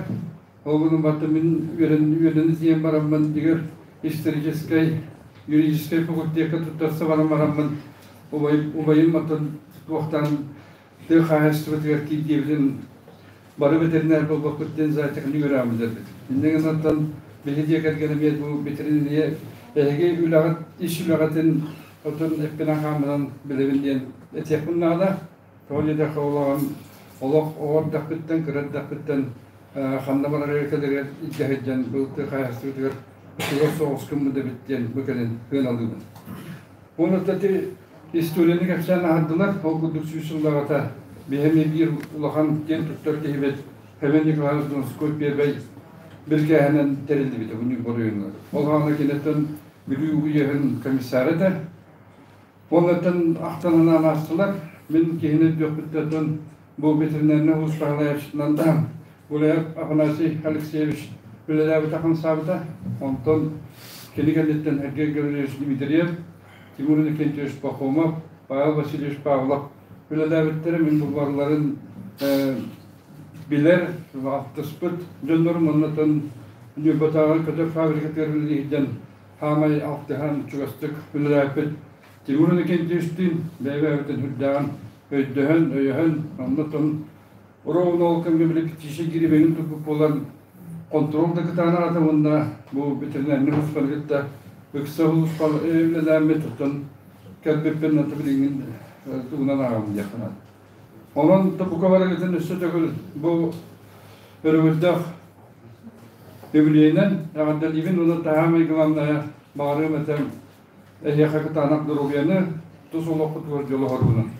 Ол гынан баран мин үөрэнэ тиийэн бараммын дигэр историческай, юридическай факультекка туттарса баран бараммын убайым оттон туохтан тыа хаһаайыстыбатыгар киирдиэбитин бары ветеринар буолбаппыт диэн зоотехник үөрэҕин бүтэрбит. Инньэ гынан биһи дьиэ кэргэним бу ветеринария эһиги үлэҕит ис үлэҕитин оттон эппинэн-хааммынан билэбин диэн этиэхпин наада. Тоҕо диэтэххэ улахан олох оҕо эрдэхпиттэн, кыра эрдэхпиттэн ханна барарыгар кэлэригэр илдьэ сылдьан былтыы хаһаайыстыбытыгар чугас соҕус гыммыт эбит диэн бу кэлин сыаналыыбын. Уонна ити историяны кэпсээн аһардылар. Ол курдук 100 сыллааҕыта биһи биир улахан киэн туттар киһибит Фомин Николаевич Донской первый биркээһинэн тэриллибитэ бу Ньурба оройуонугар. Ол аана киниттэн Бүлүү уеһын комиссара этэ. Оннуттан ахтан анаан аастылар. Мин киһини өйдүөхпүттэн бу ветеринарнай улуус да Гуляев Афанасий Алексеевич үлэлээбитэ хамсаабыта. Онтон кини кэнниттэн Сергей Гаврильевич Дмитриев, Тимур Иннокентьевич Пахомов, Павел Васильевич Павлов үлэлээбиттэрэ. Мин бу барыларын билэр, алтыспыт дьоннорум. Оннуттан Ньурбатааҕы көтөр фабрикатыгар үлэлиирдэн хаамай алтыһан чугастык үлэлээппит Тимур Иннокентьевичтиин бэйэ-бэйэбитин үрдээҕин өйдөһөн, өйөһөн, оннуттан ровно ол кэмҥэ били птичий грибегин туппут буолан контрол да кытаанах этэ уонна бу ветеринарный службаны кытта ыкса үлэлээммит оттон кэлбиппин аты билиҥҥин тугунан ааҕабын диэххэ наада. Онон бука барыгытын өссө төгүл бу өрөгөйдөөх үбүлүөйүнэн эҕэрдэлиибин уонна таһаамай главное баҕарыам этэ эһиэхэ кытаанах доруобуйаны, тус олоххутугар дьолу оһоргунун.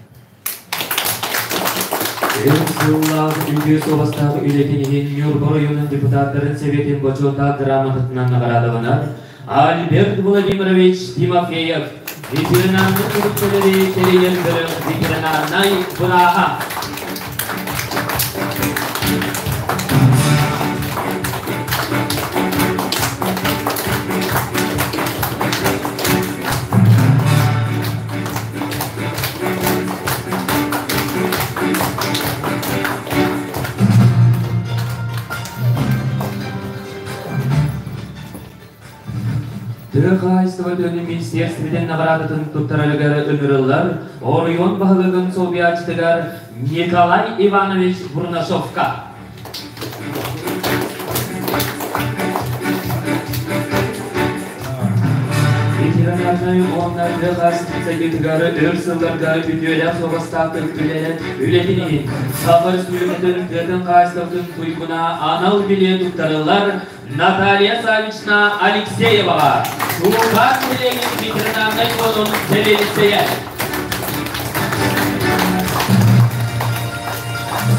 Өр сыллаах үтүө суобастаах үлэтин иһин Ньурба оройуонун депутаттарын Сэбиэтин бочуоттаах грамотатынан наҕараадаланар Альберт Владимирович Тимофеев, ветеринарнай тэрилтэлэри тэрийэр бөлөх ветеринарнай бырааһа. Тыа хаһаайыстыбатын министерствотын наҕараадатын туттарарыгар ыҥырыллар оройуон баһылыгын солбуйааччытыгар Николай Иванович Бурнашовка. Ветераннай уонна тыа хаһаайыстыбатыгар өр сылларга үтүөлээх суобастаахтык үлэлэн үлэтин иһин Саха Республикатын тыатын хаһаайыстыбатын туйгуна анал билиэ туттарыллар Наталья Савична Алексееваҕа, Суукаан нэһилиэгин ветеринарнай пуонун сэбиэдиссэйэ.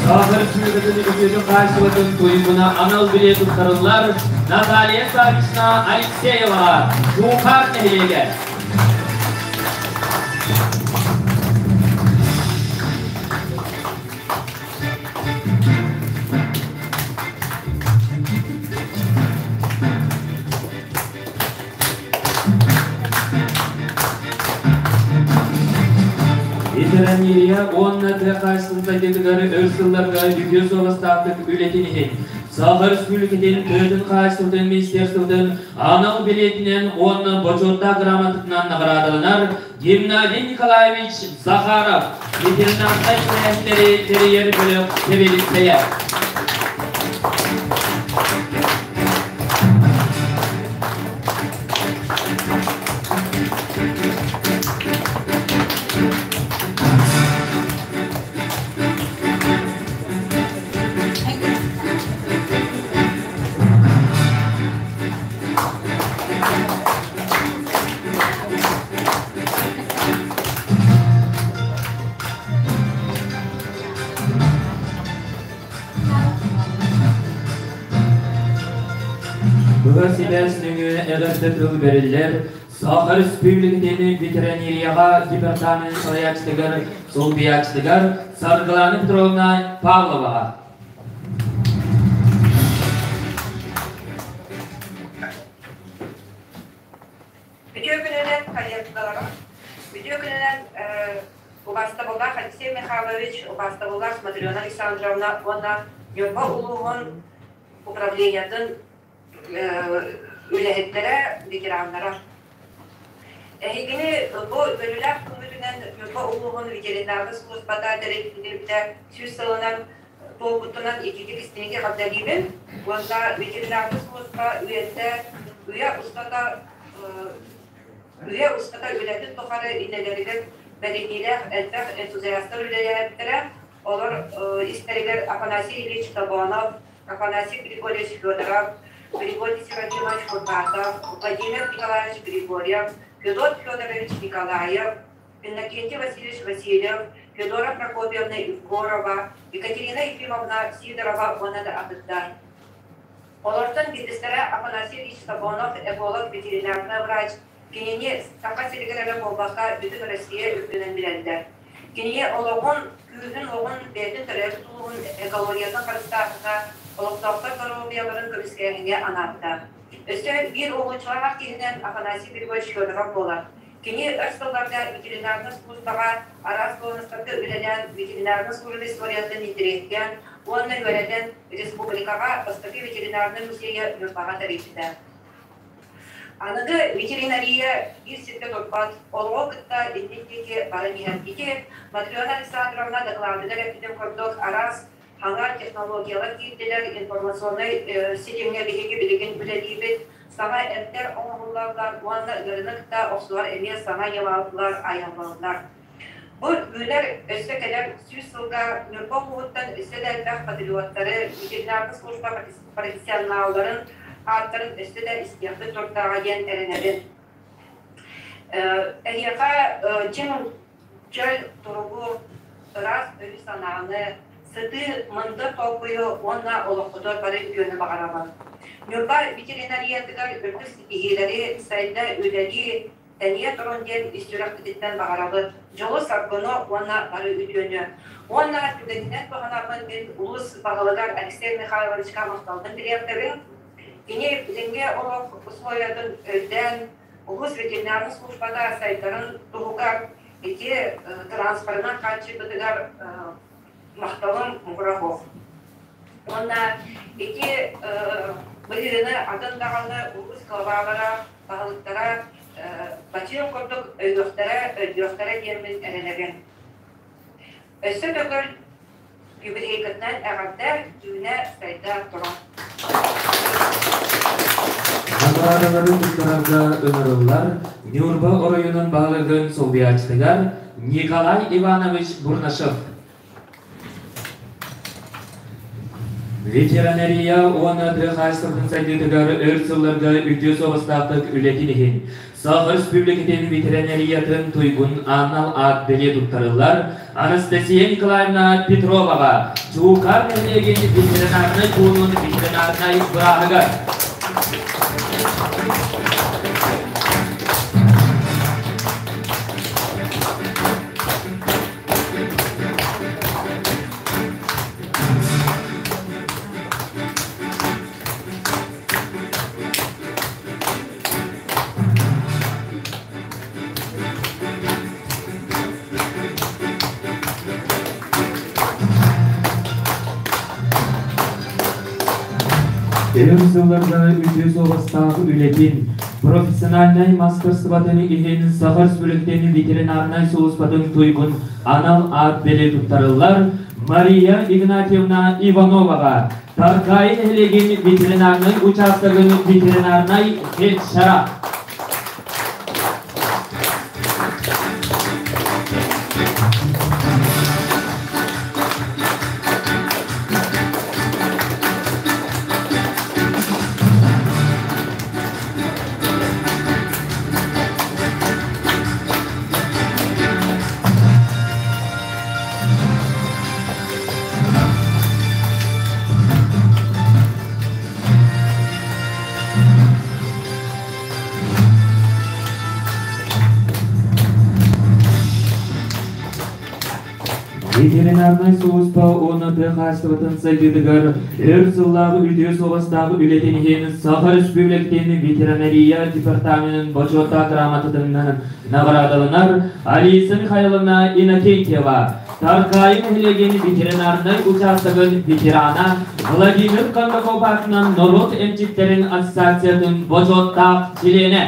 Саха Республикатын үтүөтүн хаһаайыстыбатын туйгуна анал билиэ туттарыллар Наталья Савична Алексееваҕа, Суукаан нэһилиэгэ. Ветеранерия уонна тыа хаһаайыстыбатын сайдыытыгар өр сылларга үтүө суобастаахтык үлэтин иһин Саха Республикатын тыатын хаһаайыстыбатын министерствотын анал билиэтинэн уонна бочуоттаах грамотатынан наҕараадаланар Геннадий Николаевич Захаров, ветеринарнай тэрээһиннэри тэрийэр бөлөх сэбиэдиссэйэ. Быһа сибээс нөҥүө эҕэрдэ тыл бэриллэр Саха Республикатын ветеринарияҕа департамент салайааччытыгар, солбуйааччытыгар Саргылана Петровна Павловаҕа. Үтүө күнүнэн коллегаларым, үтүө күнүнэн убаастабыллаах Алексей Михайлович, убаастабыллаах Матрена Александровна уонна Ньурба улууһун управлениетын үлэһиттэрэ, ветераннара. Эһигини бу үөрүүлээх күҥҥүтүнэн Ньурба улууһун ветеринарнай службата тэриллибитэ 100 сылынан туолбутунан итиитик истиҥник эҕэрдэлиибин уонна ветеринарнай служба үйэтэ үйэ устата үйэ устата үлэтин тухары идэлэригэр бэриниилээх элбэх энтузиастар үлэлээбиттэрэ. Олор истэригэр Афанасий Ильич Тобонов, Афанасий Григорьевич Федоров, Григорий Серафимович Курбатов, Владимир Николаевич Григорьев, Федот Федорович Николаев, Иннокентий Васильевич Васильев, Федора Прокопьевна Егорова, Екатерина Ефимовна Сидорова уонна да атыттар. Олортон биирдэстэрэ Афанасий Ильич Тобонов, эколог, ветеринарный врач, кинини Саха сиригэр эрэ буолбакка, бүтүн Россия үрдүнэн билэллэр. Кини олоҕун, күүһүн-уоҕун бэйэтин төрөөбүт улууһун экологиятын харыстааһыҥҥа, олохтоохтор доруобуйаларын көмүскээһиҥҥэ анаабыта. Өссө биир уһулуччулаах киһинэн Афанасий Григорьевич Федоров буолар. Кини өр сылларга ветеринарнай службаҕа араас дуоһунастарга үлэлээн ветеринарнай служба историятын интэриэһиргээн уонна үөрэтэн республикаҕа бастакы ветеринарнай музейы Ньурбаҕа тэрийбитэ. Аныгы ветеринария биир сиргэ турбат, олоҕу кытта иннин диэки баран иһэр. Ити Матрена Александровна дакылаатыгар эппитин курдук, араас хаҥа технологиялар киирдилэр, информационнай ситимҥэ биһиги билигин үлэлиибит, саҥа эмтэр оҥоһуллаллар уонна ыарыыны кытта охсуһар эмиэ саҥа ньымалар айыллаллар. Бу үүнэр өссө кэлэр 100 сылга Ньурба улууһуттан өссө да элбэх патриоттары, ветеринарнай служба профессионалларын ааттарын өссө да истиэхпит турдаҕа диэн эрэнэбин. Эһиэхэ чиҥ чөл туругу, ыраас өйү-санааны, сытыы мындыр толкуйу уонна олоххутугар бары үтүөнү баҕарабын. Ньурба ветеринариятыгар үрдүк ситиһиилэри сайда үлэлии тэнийэ турун диэн ис сүрэхпититтэн баҕарабыт дьолу-саргыны уонна бары үтүөнү. Уонна түгэнинэн туһанарбын мин улуус баһылыгар Алексей Михайловичка махталбын тириэрдэбин. Кини билиҥҥи олох условиятын өйдөөн, улуус ветеринарнай службата сайдарын туһугар ити транспорынан хааччыйбытыгар махталым муҥура суох. Уонна ити быһыыны атын даҕаны улуус главалара, баһылыктара бачыым курдук өйүөхтэрэ, өйдүөхтэрэ диэммин эрэнэбин. Өссө төгүл юбилейгытынан эҕэрдэ, түүнэ сайда туруҥ. Наҕараадалары туттарарга ыҥырыллар Ньурба оройуонун баһылыгын солбуйааччытыгар Николай Иванович Бурнашев. Ветеринария уонна тыа хаһаайыстыбатын сайдыытыгар өр сылларга үтүө суобастаахтык үлэтин иһин Саха Республикатын ветеринариятын туйгун анал аат бэлиэ туттарыллар Анастасия Николаевна Петроваҕа Чуукаар нэһилиэгин ветеринарнай пуунун ветеринарнай бырааһыгар. Өр сылларга үтүө суобастаах үлэтин, профессиональнай мастарыстыбатын иһин Саха Республикатын ветеринарнай сулууспатын туйгун анал аат бэлиэ туттарыллар Мария Игнатьевна Ивановаҕа Таркаайы нэһилиэгин ветеринарнай учаастагын ветеринарнай фельдшера. Ветеринарнай сулууспа уонна тыа хаһаайыстыбатын сайдыытыгар өр сыллаах үтүө суобастаах үлэтин иһин Саха Өрөспүүбүлүкэтин ветеринария департаменын бочуоттаах грамотатынан наҕараадаланар Алиса Михайловна Иннокентьева, Таркаайы нэһилиэгин ветеринарнай учаастагын ветерана Владимир Кондаков аатынан норуот эмчиттэрин ассоциациятын бочуоттаах чилиэнэ.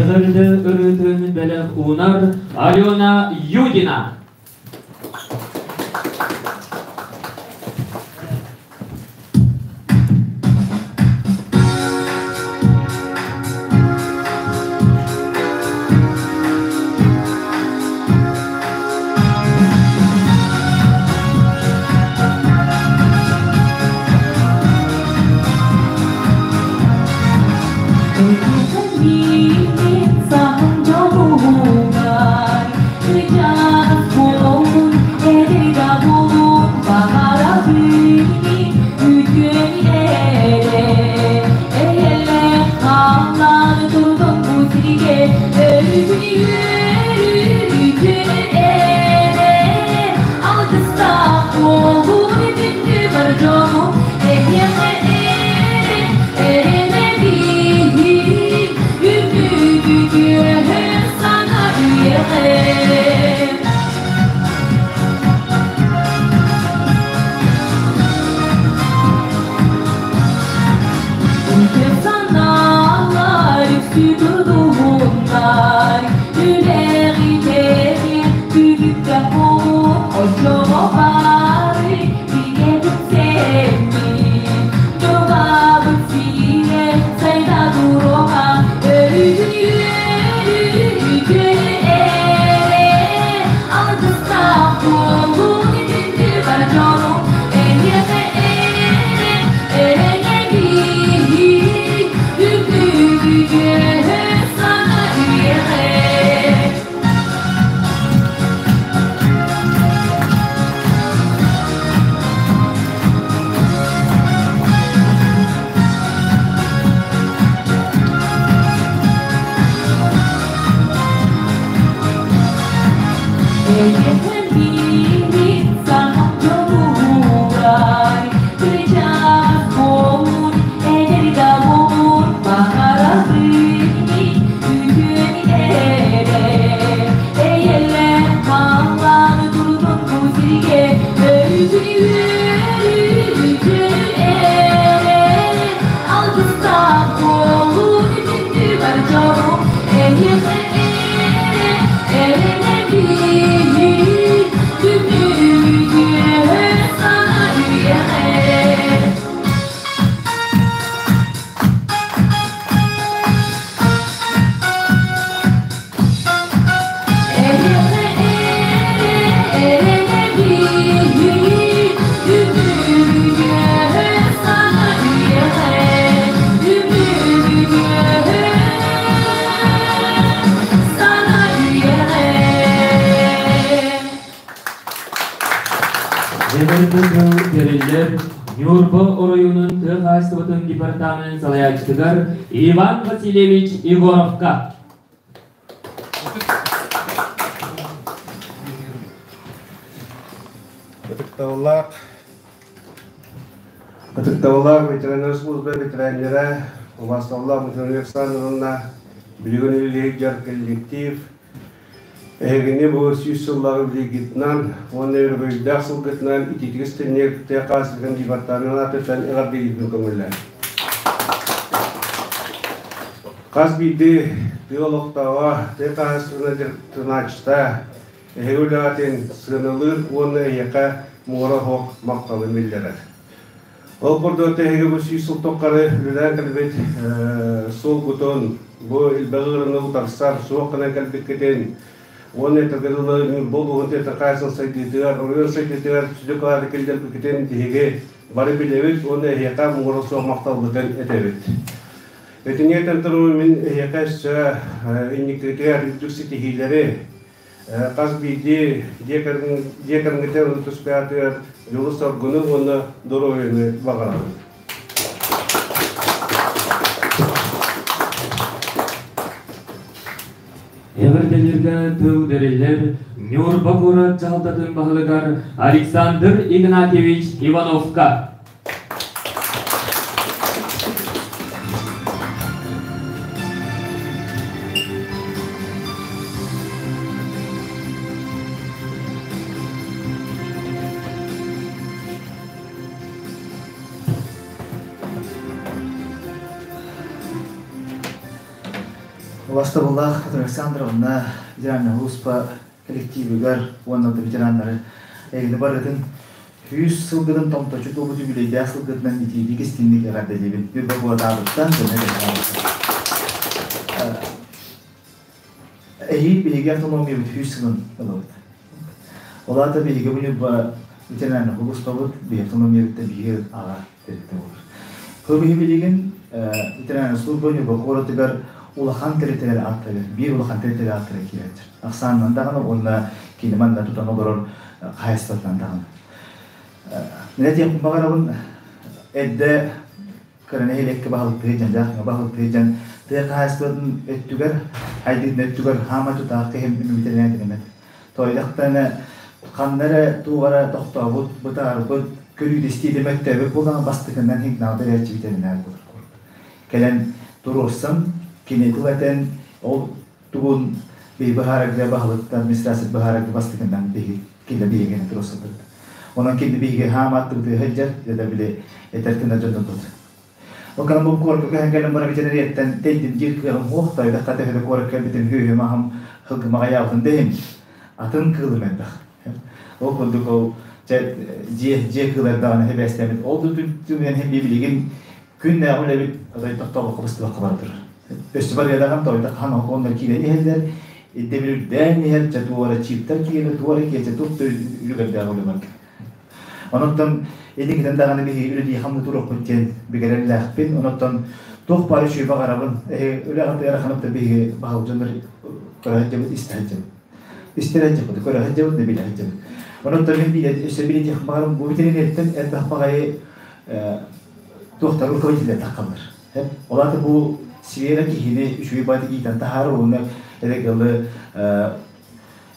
Эҕэрдэ ырыатын бэлэх уунар Алена Юдина. Тэриллэр Ньурба оройуонун тыа хаһаайыстыбатын департаменын салайааччытыгар Иван Васильевич Егоровка. Ытыктабыллаах Ытыктабыллаах ветеринар служба ветераннара, убаастабыллаах Матрена Александровна, билигин үлэлиир дьар коллектив, эһигини бу 100 сыллааҕы билигитинэн уонна өрөгөйдөөх сылгытынан итиитик истинник тыа хаһаайыстыбатын департаменын аатыттан эҕэрдэлиирбин көҥүллээн. Хас биирдии тыа олохтооҕо, тыа хаһаайыстыбатын дьарыктанааччыта эһиги үлэҕитин сыаналыыр уонна эһиэхэ муора оһох махталын биллэрэр. Ол курдук эһиги бу 100 сыл тухары үлэлээн кэлбит суолгутун, бу элбэх ыарыыны утарсар суох гынан кэлбиккитин, Уонна этэргэ дылы Ньурба улууһун тыатын хаһаайыстыбатын сайдыытыгар, оройуон сайдыытыгар сүдү кылааты киллэрбиккитин биһиги бары билэбит уонна эһиэхэ муҥура суох махталбытын этэбит. Итини этэн туран мин эһиэхэ өссө инникитигэр үрдүк ситиһиилэри, хас биирдии дьиэ кэргэҥҥитигэр түспээтигэр дьолу-соргуну уонна доруобуйаны баҕарабын. Эҕэрдэлэргэ тыл бэриллэр Ньурба куорат дьаһалтатын баһылыгар Александр Игнатьевич Ивановка. Убастабыллаах Петр Александровна, ветераннар улууспа коллективыгар уонна да ветераннары эйгини барытын сүүс сылгытын томточу туолбут үбүлүөйдээх сылгытынан итиитик истиҥник эҕэрдэлиибин. Ньурба куотаабыттан дьоно Эһиил биһиги автономиябыт сүүс сылын ылабыт. Ол аата биһиги бу Ньурба ветераннар улууспабыт, биһи автономиябыт биһиги аҕа тэрилтэ буолар. Кыл биһи билигин ветераннар служба Ньурба куоратыгар улахан тэрилтэлэр ааттара, биир улахан тэрилтэлэр ааттара киирэллэр. Ахсаанынан даҕаны уонна кини манна тутан олорор хаһаайыстыбатынан даҕаны. Мин этиэхпин баҕарабын, эрдэ кыра нэһилиэккэ баһылыктыы дьон, дьаахыҥа баһылыктыы дьон тыа хаһаайыстыбатын өттүгэр, хайдыытын өттүгэр хаама тутаах киһи мүмүтэлээн Тойдохтоно ханна эрэ туох эрэ тохтообут, бытаарбыт, көрүү-истии мөттөөбүт буолан бастакынан сигнал бэрээччи ветеринар буолар курдук. Кэлэн туруорсан, кини тыл этэн, ол тугун биһи быһаарарга баһылыктан администрация быһаарарга бастакынан биһи кини биһигини туруорсабыт. Онон кини биһиги хаамааттыбытыгар сылдьар, дьэ били этэр тына дьоннорбут. Ол гынан бу куоракка көһөн кэлэн баран ветеринариаттан тэйдим диир кыаҕым суох, тойдохха төһө да куоракка кэлбитим үһү маһым хылгымаҕа аҕайаабытын да иһин атын кыылым элбэх. Ол курдук ол дьэ дьиэ дьиэ кыыла элбэҕинэ сибээстэммит. Ол да түмүгүнэн иһин билигин күннээҕи үлэбит отой тохтобокко быстыбакка бара турар. Өссө барыадаҕын тойдох хаһан оннор киирэн иһэллэр, ирдэбил үрдээн иһэр, дьэ туора чиптэр киирэ, туора киирэ, туох да үлүгэрдээх үлэ бар. Онон инникитин даҕаны биһиги үлэлии хамныы туруохпут диэн бигэрэллээхпин. Онон туох баар үчүгэй баҕарабын. Үлэҕит ыараханын биһиги баһыл дьоннор көрө сылдьабыт, истэ сылдьабыт. Истэ сылдьабыт, көрө сылдьабыт, билэ сылдьабыт. Онон мин биир өссө билиэтиэх баҕарым бу ветеринарияттан элбэх баҕайы туохтар руководителлэр таххаллар. Ол аата бу сфера киһини үчүгэй баҕайытык иитэн таһаарар уонна эрэ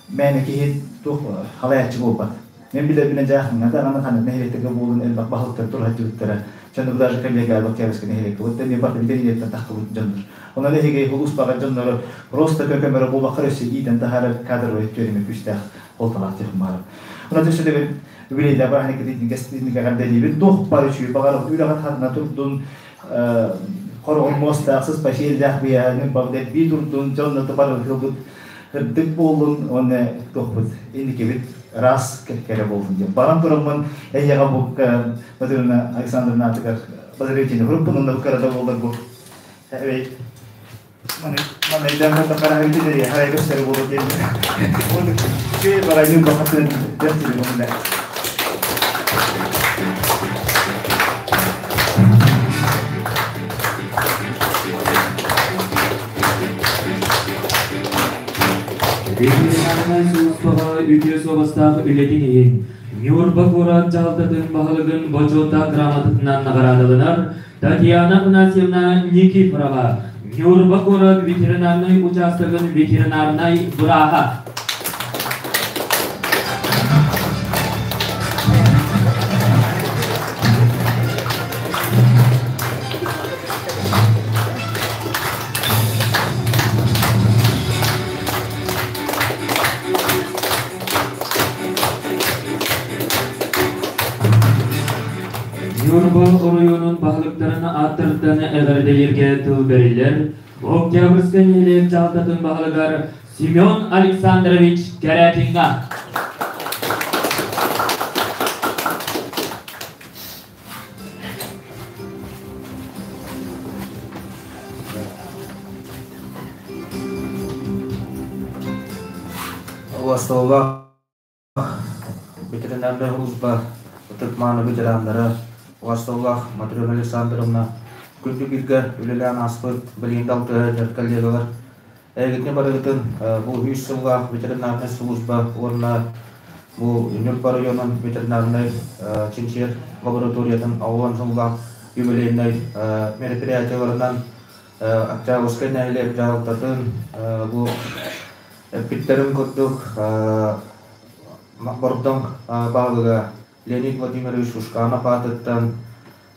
мээнэ киһи туох халайааччы буолбат. Мен билэрбинэн дьаахыҥҥа даҕаны ханнык нэһилиэктэргэ буолун элбэх баһылыктар тураһдьыбыттара. Чонну даже коллега Октябрьскай нэһилиэккэ вот эмиэ барда ветеринарияттан таххыбыт дьоннор. Онон эһиги улууспаҕа дьоннору просто көмөрө буолбакка өссө иитэн таһаарар кадровай түөрүмэ күүстээх холталаах диэхин баҕарабын. Онон өссө да үбүлүөйдээх бырааһынньыккытын эҕэрдэлиибин. Туох бары үчүгэй баҕарабыт үлэҕит ханна турдун, хороҕор муостаах, сыспай сиэллээх быйааны багдэрбии турдун, дьонно бары ыһылбыт ырдык буоллун уонна туохпут инникибит ыраас кэрэ буоллун диэн. Баран тураммын эйиэхэ бу Матрена Александровна аатыгар поздравительный группун онно бу кырада буоллар бу манайдан харахайбыт харай көстөр буолуо диэн. Үчүгэй барайнын бахатын бэртили Ветеринарнай сулууспаҕа үтүө суобастаах үлэтин иһин Ньурба куорат дьаһалтатын баһылыгын бочуоттаах грамотатынан наҕараадаланар Татьяна Афанасьевна Никифорова, Ньурба куорат ветеринарнай учаастагын ветеринарнай бырааһа. Ньурба оройуонун баһылыктарын ааттарыттан эҕэрдэлииргэ тыл бэриллэр Октябрьскай нэһилиэк дьаһалтатын баһылыгар Семен Александрович Кэрэтиҥҥа. Убастабыллаах ветеринарнай служба ытык-мааны ветераннара, убастабыллаах Матрена Александровна, күндү бииргэ үлэлээн ааспыт билигин да алтыһа коллегалар, эһигитини барыгытын бу 100 сыллаах ветеринарнай служба уонна бу Ньурба районун ветеринарнай чинчийэр лабораториятын 60 сыллаах юбилейнай мероприятиеларынан Октябрьскай нэһилиэк дьаһалтатын бу эппиттэрин курдук Бордоҥ баһылыга Леонид Владимирович Ушканов аатыттан,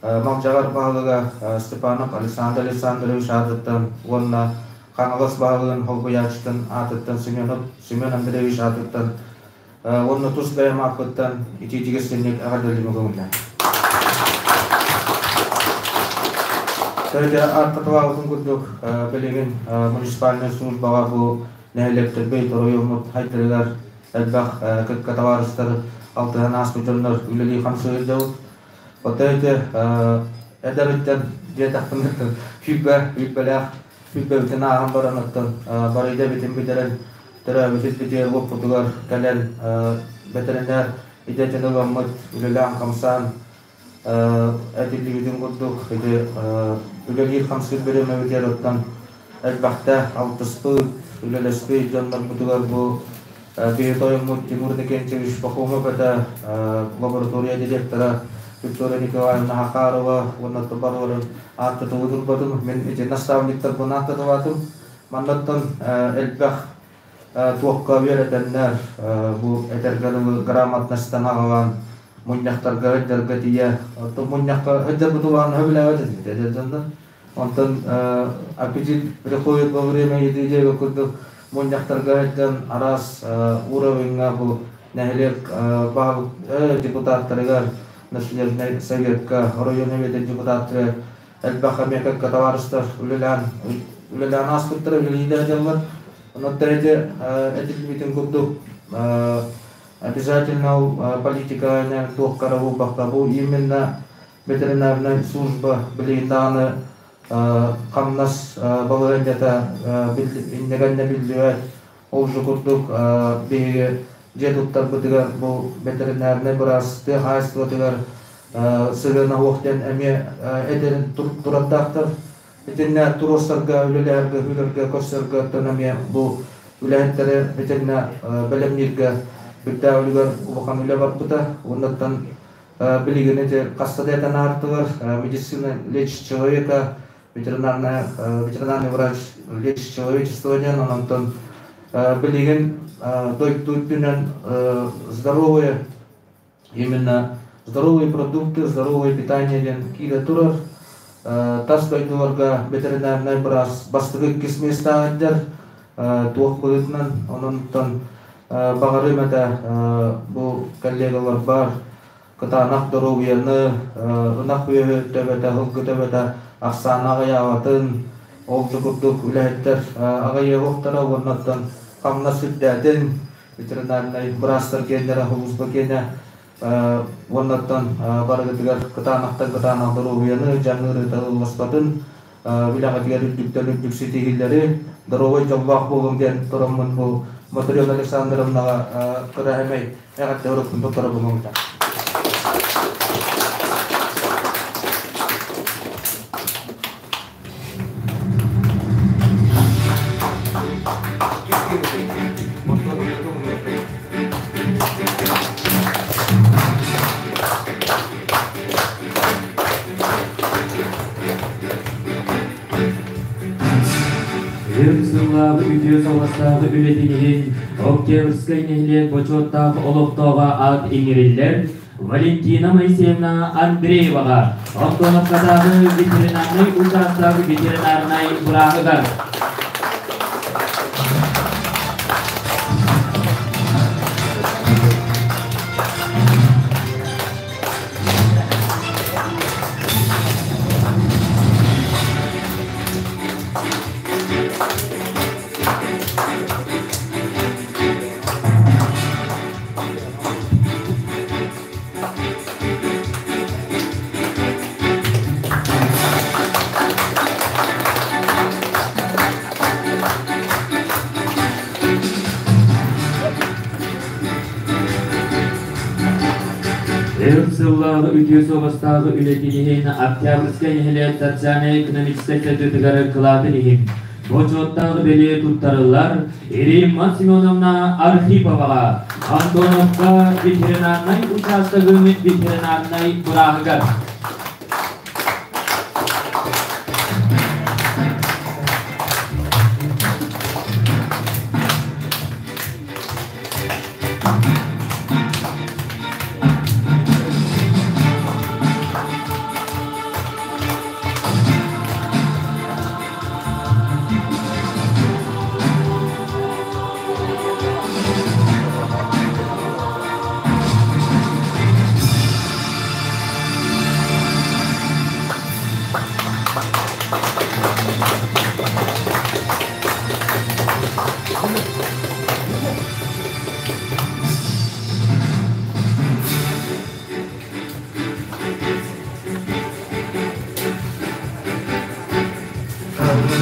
Малдьаҕар баһылыга Степанов Александр Александрович аатыттан уонна Хаҥалас баһылыгын холбуйааччытын аатыттан Семенов Семен Андреевич аатыттан уонна тус бэйэм ааппыттан итиитигэр синник эҕэрдэлиим көҥүллээн. Төрүтэ ааттатылаабытын курдук билигин муниципальнай службаҕа бу нэһилиэктэрбит оройуоммут хайдарыгар элбэх кытка табаарыстар алтыһан ааспыт дьоннор үлэлии-хамсыы сылдьабыт. Оттон ити эдэриттэн диэтэхпинэ күүппэ күүппэлээх күүппэбитин ааһан баран оттон барыйда эбитин бүтэрэн төрөөбүтүт бүтүөр уоппутугар кэлэн бэтэринээр идэтин ыламмыт үлэлээн-хамсаан этиллибитин курдук ити үлэлиир-хамсыыр бириэмэбитигэр оттон элбэхтэ алтыспыт, үлэлэспит дьоннорбутугар бу биһи тойоммут Тимур Никентьевич Пахомов этэ, лаборатория директора Виктория Николаевна Хахарова уонна барыларын ааттатылы турбатым. Мин ити наставниктарбын ааттатылаатым. Маннаттан элбэх туохха үөрэтэннэр бу этэргэ дылы грамотностан аҕалан мунньахтарга ыддарга тиийэ оттон мунньахха ыддарбыт улахан сөбүлээбэт этибит эдэр дьоннор. Онтон аппетит приходит во время еды диэбит курдук мунньахтарга ыддан араас уровеньҥа бу нэһилиэк депутаттарыгар населенный советка оройуон советын депутаттары элбэх эмиэ табаарыстар үлэлээн үлэлээн ааспыттара үлэлиилэр дьаллар. Онон эти этиллибитин курдук обязательно политика туохкара буолбакка бу именно ветеринарная служба билигин даҕаны хамнас балаһыанньата иннэгэннэ биллибэт. Ол же курдук биһиги дьиэ туттарбытыгар бу ветеринарнай быраас тыа хаһаайыстыбатыгар сыһыана суох диэн эмиэ этэрин турандаахтар. Итиннэ туруорсарга, үлэлэһэргэ, үлэргэ, көрсөргө оттон эмиэ бу үлэһиттэри итиннэ бэлэмнииргэ бүттээх үлүгэр улахан үлэ барбыта. Оннуттан билигин ити хаста да этэн аартылар медицина лечит человека, ветеринарная, ветеринарный врач лечит человечество диэн, онтон билигин дойду үрдүнэн здоровые именно здоровые продукты, здоровое питание диэн киирэ турар. Тас дойдуларга ветеринарнай быраас бастакы иккис миэстэҕэ туох быһыытынан онон баҕарыам этэ бу коллегаларбар кытаанах доруобуйаны, ынах үөһү төбөтө, сылгы төбөтө ахсаана аҕыйаабатын, ол да курдук үлэһиттэр аҕыйыахтара уоннаттан хамнас үрдээтин, ветеринарнай быраастар киэннэрэ, служба киэнэ уоннаттан барыгытыгар кытаанахтан кытаанах доруобуйаны, дьаҥыыры ылласпатын, үлэҕитигэр үрдүктэн үрдүк ситиһиилэри, доруобай дьоллоох буолуҥ диэн тураммын бу Матрена Александровнаҕа кыра эмэй эҕэрдэ уруккун туттарабын. Өр сыллаабы үтүө суобастаах үлэтин иһин Октябрьскай нэһилиэк бочуоттаах олохтооҕо аат иҥэриллэр Валентина Моисеевна Андрееваҕа, Антоновкатааҕы ветеринарнай учаастак ветеринарнай бырааһыгар. сыллааҕы үтүө суобастааҕы үлэтин иһин Октябрьскай нэһилиэк социальнай-экономическай сайдыытыгар кылаатын иһин бочуоттаах бэлиэ туттарыллар Римма Семеновна Архиповаҕа, Антоновка ветеринарнай учаастагын ветеринарнай бырааһыгар.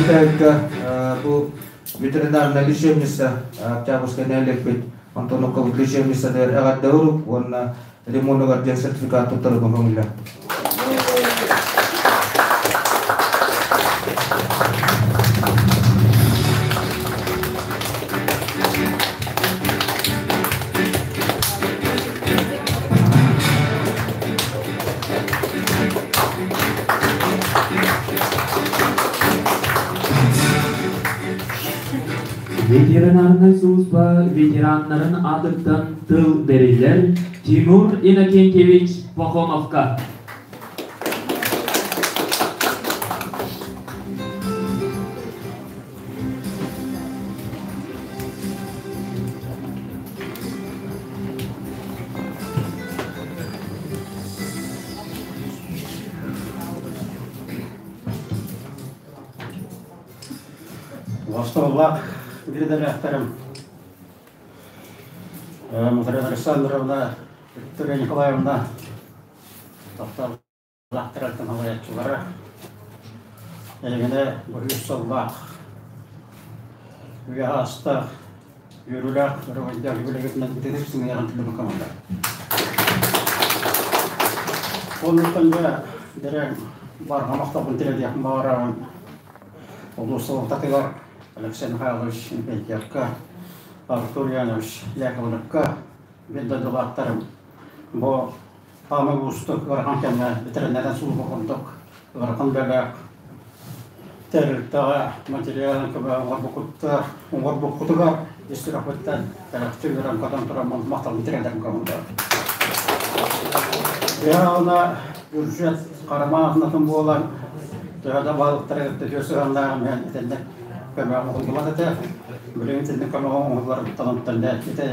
Бүтэһиккэ бу ветеринарная лечебница Октябрьскай нэһилиэкпит Антоновка лечебницатыгар эҕэрдэ урук уонна лимонугар диэн сертификат туттарыга көҥүллэр. Ветеринарнай служба ветераннарын аатыттан тыл бэриллэр Тимур Иннокентьевич Пахомовка. Остуоллаах биирдэлээхтэрим Марина Александровна, Виктория Николаевна тапталлаахтарыттан салайааччылара Эйигинэ быһыыр сыллаах, үйэ аастаах, үөрүүлээх өрөгөйдөөх юбилейгытынан ититик сыҥыйаҕын түлүмү команда. Оннуттан дьэ дириҥ барҕа махталбын тириэрдиэхпин баҕарабын. Улуус салалтатыгар Алексей Михайлович Инпентьевка, Артур Янович Яковлевка биир дойдулаахтарым бу хаамыы уустук ыарахан кэмҥэ ветеринарнай служба курдук ыарахан үлэлээх тэрилтэҕэ материалын көмө оҥорбуккуттар оҥорбуккутугар ис сүрэхпиттэн кэлэхчи үөрэн-көтөн туран махталбын тириэрдэрим көҥүллээх. Яна бюджет харамаахынатын буолан төһө да баһылыктары кытта үтүө сыһыаннааҕым иһин итинник көмө оҥоһуллубат этэ. Билигин итинник көмө оҥоһулларыттан онтон ити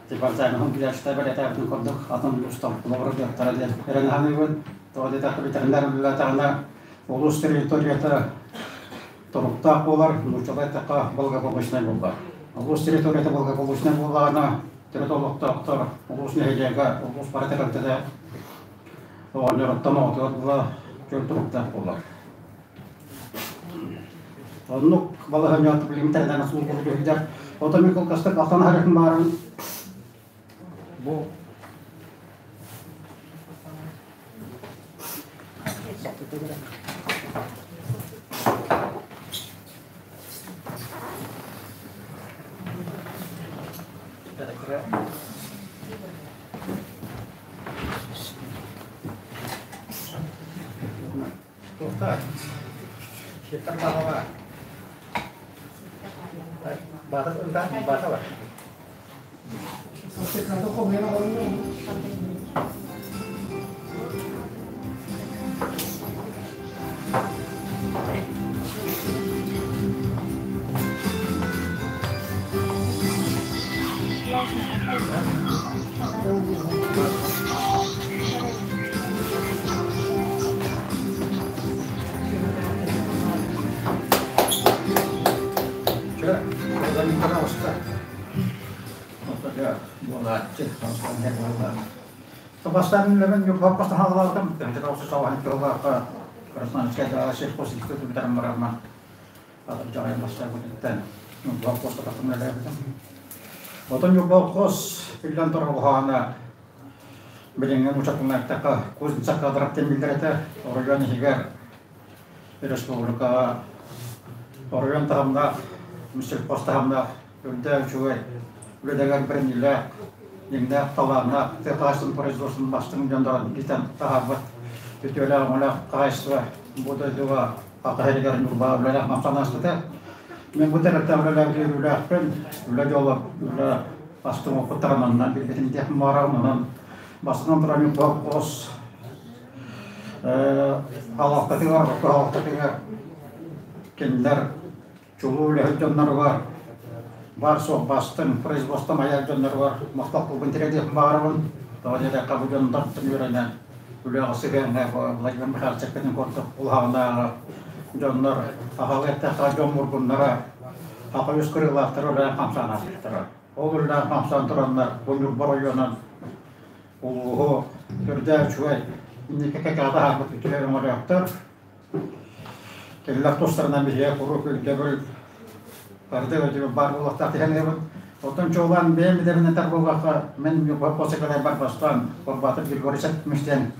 департаментын билээччитэ бэлиэтээбитин курдук атын улуустар холобура диэхтэрэ диэн эрэнэ саныыбын. Тоҕо диэтэххэ ветеринар үлэлээтэҕинэ улуус территорията туруктаах буолар, нууччалыы эттэххэ благополучнай буолар. Улуус территорията благополучнай буоллаҕына төрүт олохтоохтор улуус нэһилиэгэ, улуус бары тэрилтэтэ оҕонньоруттан оҕотугар дылы чөл туруктаах буолар. Оннук балаһыанньаҕа билигин тэринэн службалар түһүллэр. Оттон мин кылгастык алтан аһарыахым баарын бу Туохтаах? Сиэттэр баҕаҕа. Баата баата бар. Чэ, пожалуйста. Бастаан үлэбин Ньурбаппа саҕалаабытым. Төһө Красноярскайдааҕы сельхозинститут бүтэрэн бараммын дьаҕайан бастаабытыттан Ньурба холкуоска тахсан үлэлээбитим. Оттон Ньурба холкуос биллэн турар куһаҕана. Билиҥҥи нууччатынан эттэххэ, кузница кадров диэн биллэр этэ. Оройуон иһигэр республикаҕа оройуон таһымнаах, сельхоз таһымнаах үрдээх үчүгэй үлэлэригэр бэриниилээх, дьиҥнээх талааннаах тыа хаһаайыстыбатын производствотын бастыҥ дьоннорун иитэн таһаарбыт үтүөлээх өҥөлөөх хаһаайыстыба бу дойдуга Саха сиригэр Ньурбаҕа үлэлээх махтан ааспыта. Мин бу тэрилтэҕэ үлэлээбит үөрүүлээхпин, үлэ дьоло, үлэ бастыҥ опыттарын онно билбитин диэхпин баҕарабын. Онон бастатан туран Ньурба хос халалтатыгар, орто халалтатыгар кинилэр чулуу үлэһит дьонноругар баар-суох бастыҥ производство айар дьонноругар махтал тылбын тириэрдиэхпин баҕарабын. Тоҕо диэтэххэ, бу дьоннортон үөрэнэн үлэҕэ сыһыаҥҥа Владимир Михайлович эппитин курдук улаҕанааҕы дьоннор сахалыы эттэххэ дьон мургуннара, саха үс кырыылаахтара үлээн хамсаан ааспыттара. Ол үлэлээн хамсаан тураннар бу Ньурба оройуонун улууһу үрдээх үчүгэй инники кэккэҕэ таһаарбыт үтүө өҥөлөөхтөр. Кинилэр тустарынан биһиэхэ куруук өйдөбүл барды өйдөбүл баар буолуохтаах диэн ыйабын. Оттон чуолаан бэйэм идэбинэн этэр буоллахха, мин Ньурба Посекалайбар бастаан Хорбатов Григорий Септимович диэн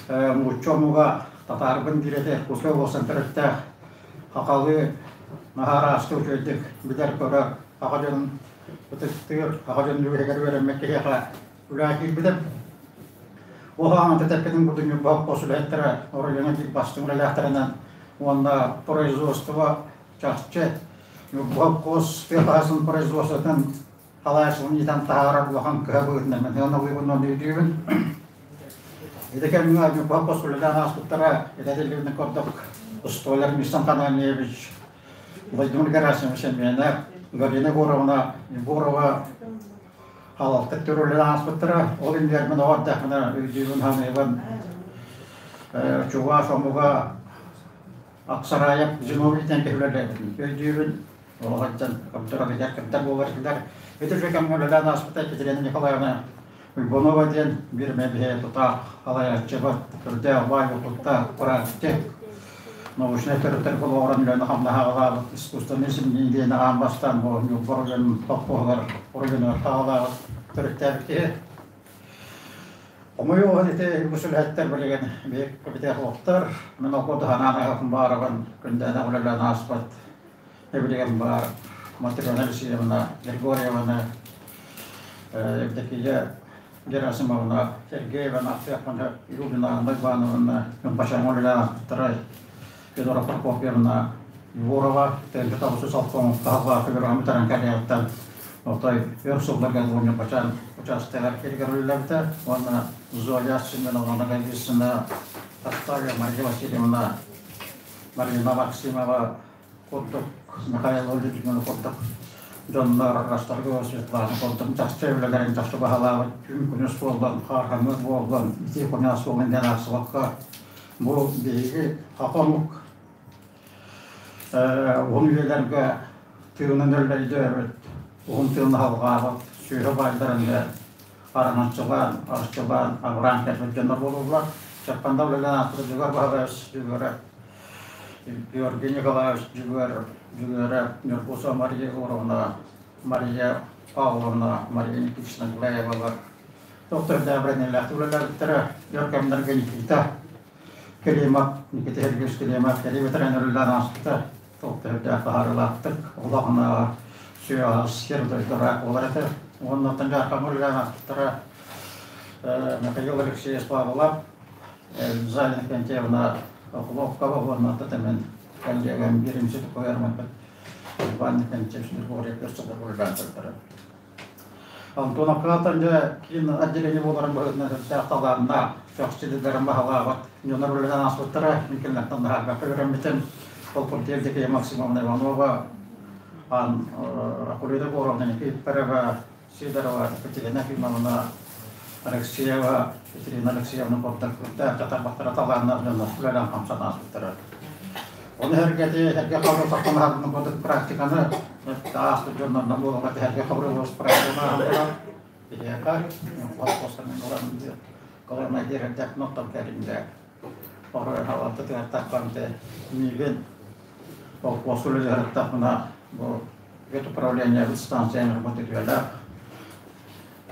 нуучча омуга татаарбын диир этэ, Иркутскай областан төрүттээх хахалыы наһаа араастыы үчүгэйдик билэр-көрөр аҕа дьонун ытыктыыр, аҕа дьонун үгэһигэр үөрэммит киһиэхэ үлэҕэ киирбитим. Ол аҕам тэппитин курдук Ньурба хос үлэһиттэрэ оройуоҥҥа биир бастыҥ үлэлээхтэринэн уонна производство чахчы Ньурба хос тыа хаһаайыстыбатын производствотын халааччыларын иитэн таһаарар улахан кыһа быһыытынан мин сыаналыыбын уонна өйдүүбүн. Ити кэмҥэ Ньурба хос үлэлээн ааспыттара этэтиллибитин курдук Столяр Мисан Хананьевич, Владимир Герасимович Семенов, Галина Егоровна Егорова халалтык төрөллөн ааспыттара. Ол иннигэр мин оҕо эрдэхпинэ өйдүүбүн саныыбын чугас омуга Аксараев Зиновий диэн киһи үлэлээбитин өйдүүбүн. Олоҕуттан кырдьар кырдар буолар этилэр. Ити үчүгэй кэмҥэ үлэлээн ааспыта Екатерина Николаевна Уйбанова диэн биир эмэ биһи тутаах салайааччыбыт, үрдээх баай уопуттаах практик, научнай төрүттэргэ олоҕуран үлэни-хамнаһы аҕалаабыт искусственнай симнии диэн аан бастаан бу Ньурба оройуонун сопхуоһугар оройуонугар таҕалаабыт төрүттээбит киһи. Хомойуох иһин ити үгүс үлэһиттэр билигин биир кэбитиэх Мин ол курдук анаан аһыахпын баҕарабын, күндээнэ үлэлээн ааспыт билигин баар Матрена Алексеевна Григорьеваны, Евдокия Герасимовна Сергеевна Ахтыахпын Юлина Анна Ивановна Бачаҥа үлэлээн Федора Прокопьевна Егорова тыһыынча 960 таһаллаах үөрэҕин бүтэрэн кэлиэҕиттэн отой өр сылларга Ньурбачаан учаастагар киригэр үлэлээбитэ уонна Зоя Семеновна Галицына, Таптаева Мария Васильевна, Марина Максимова курдук Михаил Людмила курдук дьоннор Ростаргова Светлана курдук чахчы үлэлэрин чахчы баһылаабыт күн күнүс буоллун, хаарханыыр буоллун, ити кунаас буоллун диэн аахсыбакка бу биһиги саха омук уһун үйэлэргэ тыынын өллөйдөөбүт, уһун тыыны салҕаабыт сүөһү баайдарын да араҥаччылаан, арчылаан, абыраан кэлбит дьоннор буолуллар. Чаппанда үлэлээн ааспыт Дьөгүөр Баһылайабыс Дьөгүөрэ, Георгий Николаевич Дьөгүөр, Дьөгүөрэ, Ньургусова Мария Егоровна, Мария Павловна, Мария Никитична Гуляевалар доктор Добронеллаахтык үлэлээбиттэрэ, өр кэмнэргэ Никита Климат, Никита Сергеевич Климат кэлии ветеран үлэлээн ааспыта, доктор таһаарыылаахтык улахан сүөһү сир дойдура буолар этэ. Уонна оттон дьаархаҥҥа үлэлээн ааспыттара Михаил Алексеевич Павлов, Залина Контеевна Охлопкова уонна Татамин коллегам биримси тукуярмаппыт Иван Николаевич Григорьев көрсөтөр үлэлээн турдара. Антоновкаҕа дьэ киин отделение буоларын быһыытынан сүрдээх талааннаах, чахчы идэлэрин баһылаабыт дьоннор үлэлээн ааспыттара. Мин кинилэртэн наһаа үөрэммитим. Ол курдук Евдокия Максимовна Иванова, Акулина Егоровна Никифорова, Сидорова Екатерина Ефимовна Алексеева, Екатерина Алексеевна курдук үрдээх татарбахтара талааннаах дьоннор үлэлээн хамсаан ааспыттара. Ону сэргэти сэргэ хабыр сахалаһарын курдук практиканы ааспыт дьоннорунан буолуоҕа сэргэ хабыр практиканы ааһан биһиэхэ хос-хостан ылан колонна диэрэрдэх ноттон кэлинде орой халалтытыгар тахханты миигин холкуос үлэлэһэртахпына бу ветуправление станцияны работы үөлээх.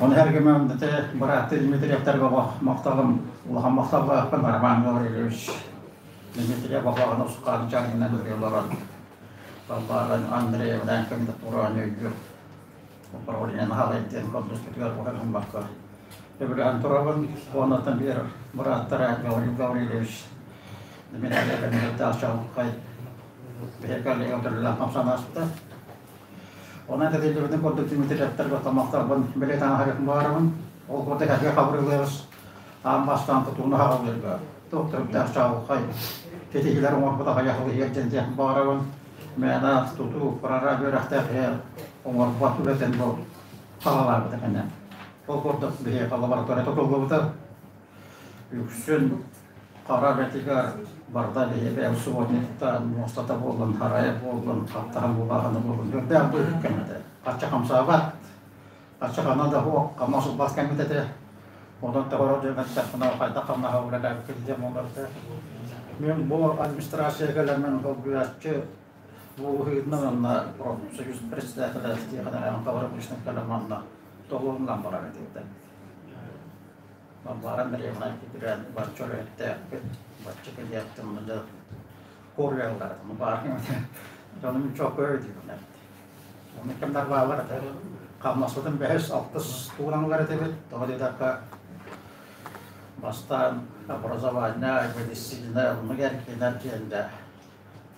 Оны эргимем дете быраатты Дмитриевтарга макталым улахан макталлаахпын Роман Гаврильевич Дмитриев баҕаҕын усукаан чаргынан ырыаларан Балбааран Андреевнаан кэмдэ тураан өйдүр управление хаалайден кордуспутугар уһанын бакка өбүлээн турабын уоннаттан биэр бырааттара Гаврил Гаврильевич Дмитриев Чалкай биһиги коллега хамсанаспыта. Онон этиллибитин курдук Дмитриевтарга тамактарбын билет ааһарык баарабын. Ол курдук эһиги хабырылыабыс аан бастаан тутууну хаҕылыырга доктор Чаалхай кэтиһилэр оҥорбут аҕыйах иһэр диэн баарабын. Мээнэ тутуу прораб үөрэхтээх оҥорбот үлэтин бу хаалаабыта кэнэ. Ол курдук биһиэхэ лаборатория тутуллубута. Үксүн хара бэтигэр барда биһиэхэ субботниктан муостата буоллун, харайа буоллун, хаптаһан булааһына буоллун, үрдээх быыһык кэмэтэ. Хачча хамсаабат, хачча ханна да суох, хамнас ылбат кэммит этэ. Онон тоҕоро дьон эттэхпинэ хайдах хамнаһа үлэлээбиккит диэн буолар этэ. Мен бу администрация кэлэммин холбуйааччы бу ыһыытынан онно профсоюз председателя Тихон Иванович кэлэн манна толугунан барар этибит. Варвара Андреевна киирэн бачча үлэһиттээхпит, бачча кэлиэхтин да куруйаллар баар дьонум чокко өйдүүннэр. Оны кэмнэр баалар этэ. Хамнаспытын бэһис, алтыс туураңлар этибит. Тоҕо диэтэххэ, бастаан образование, медицина, оннук эркинэр диэнде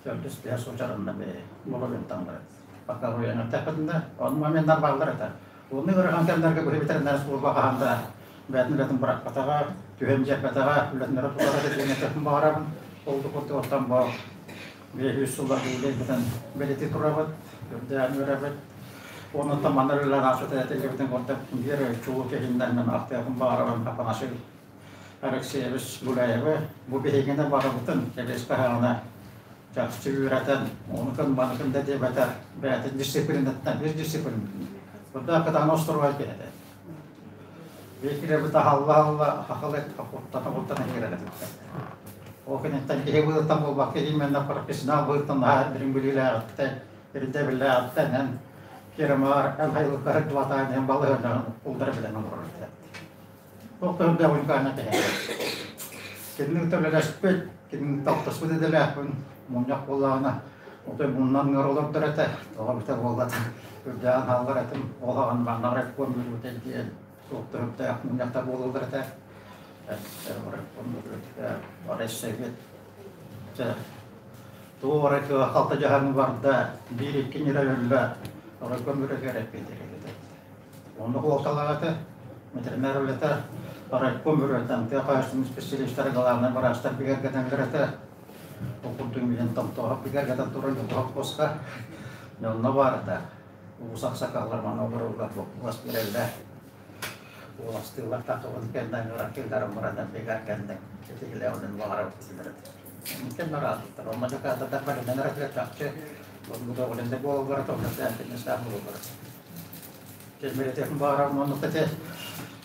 төрдүс бэһис учарынна би булабын Пока руяҥаттахпытында, он моменттар бааллар этэ. Онно ыарахан кэмнэргэ быһы ветеринар служба хаһан да бэйэтин үлэтин бырахпатаҕа, түһэн дьиэппэтэҕэ, үлэтин тутара диэн баҕарабын. Ол да курдук оттон бу 500 сыллар үлэйбитин бэлиэтии турабыт, үрдээн үөрэбит. Онуттан манна үлэлээн аахсыта этиллибитин курдук биир чулуу киһиннэн мен ахтыахым баҕарабын Афанасий Алексеевич Гуляевы. Бу биһигини барыбытын кэбиэскэ хаҕына чахчы үөрэтэн, онукун маныкын да диэбэтэр, бэйэтин дисциплинаттан, биир дисциплин. Курда кытаан остуругай киһи Биир таһалла-алла хахалет куттана-куттана киирэр Ол кэнниттэн киһи быһыттан буолбакка именно профессионал быһыттан наһаа дириҥ билиилээҕиттэн, ирдэбиллээҕиттэн эн фирмалар эн хайылыктары дватаан иһэн балыһыанньаҕын улдара билэн олорор этэ. Ол көрдө уникальна киһи. Кинини төлөлөспүт, кинини таптаспыт идэлээхпин мунньах буоллаҕына, отой муннан ыар олордор этэ, тоҕо эбитэ буоллата, үрдээҕин хааллар этим, ол аҕан маннаҕар эппуон бүрүтэ диэн суохтарыктаах мунньахтар буолаллар этэ. Совет туох эрэ кыа халта дьаһаҥы барда, биир-икки ньирэ өллө, оройком бүрүгэр эппиэтир этэ. Онно хуолталаах этэ, ветеринар үлэтэ, райком бүрүөтэн тыа хаһаайыстыбатын специалистара главнай быраастар бигэргэтэллэр этэ. Ол курдук миигин томтоһоп бигэргэтэн туран куоска онно баар этэ. Улуус аксакаллар маны олороллор боппуруос биэрэллэр. Уоластыыллар тахыбын кэннэ ыраккылларын баран бигэргэннэ итигилэҕинэн баҕарабыт этилэр этэ. Кэннэ араатыттар. Онно дьокаатадар барынан эрэ чахчы буоллар буолаллара томносаах буолаллара. Кэлбэрэтиэхпин баҕарабын оннук этэ.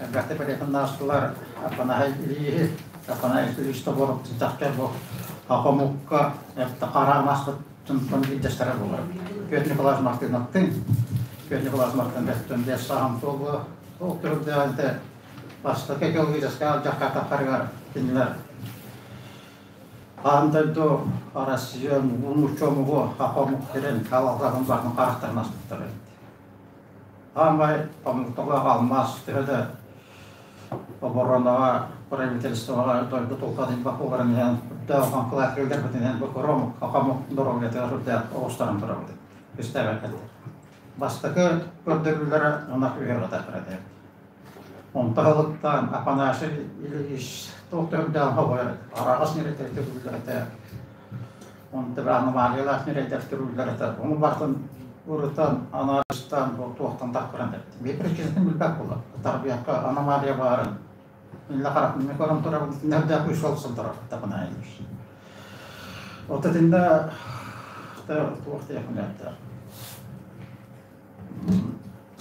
Элбэхтик бэлиэтин наастылар Апанаһай Ильиһи, Апанай Ильич Тоборов чахчы бу хомукка хараан ааспыттан биирдэстэрэ буолар. Петр Николаевич Мартыновтын, Петр Николаевич Мартын бэттэн бэс саһам туолла. Ол түрдээн бастакы экологическай алдьархайтахтарыгар кинилэр Аан дойду Россия нуучча омугу саха омук сирин халалларын барын харахтарын аспыттар эбит. Аамай омукталаах алмаас төһө да оборонаҕа правительствоҕа дойду тулхадыйбат буоларын иһин үрдээх хаҥкылаах кэллэрбитинэн бу кыра омук саха омук доруобуйатыгар үрдээх оҕустаран турабыт истээбэккэ бастакы көрдөрүүлэрэ ынах үһү этэ. Онто аһылыктаан Афанасий Ильич туох төрүндээх хоһуйар араҕас ньирэйдэр төрүүллэр этэ. Онто аномалиялаах ньирэйдэр төрүүллэр этэ. Ону барытын ырытан, анализтаан бу туохтан таххаран эттим. Биир причинатын билбэт буолар. Тарбыйахха аномалия баарын иллэ харахпын көрөн турабын итиннэрдээх үс олсон турар Афанасий Ильич. Оттон итиннэ туох диэхпин этэ.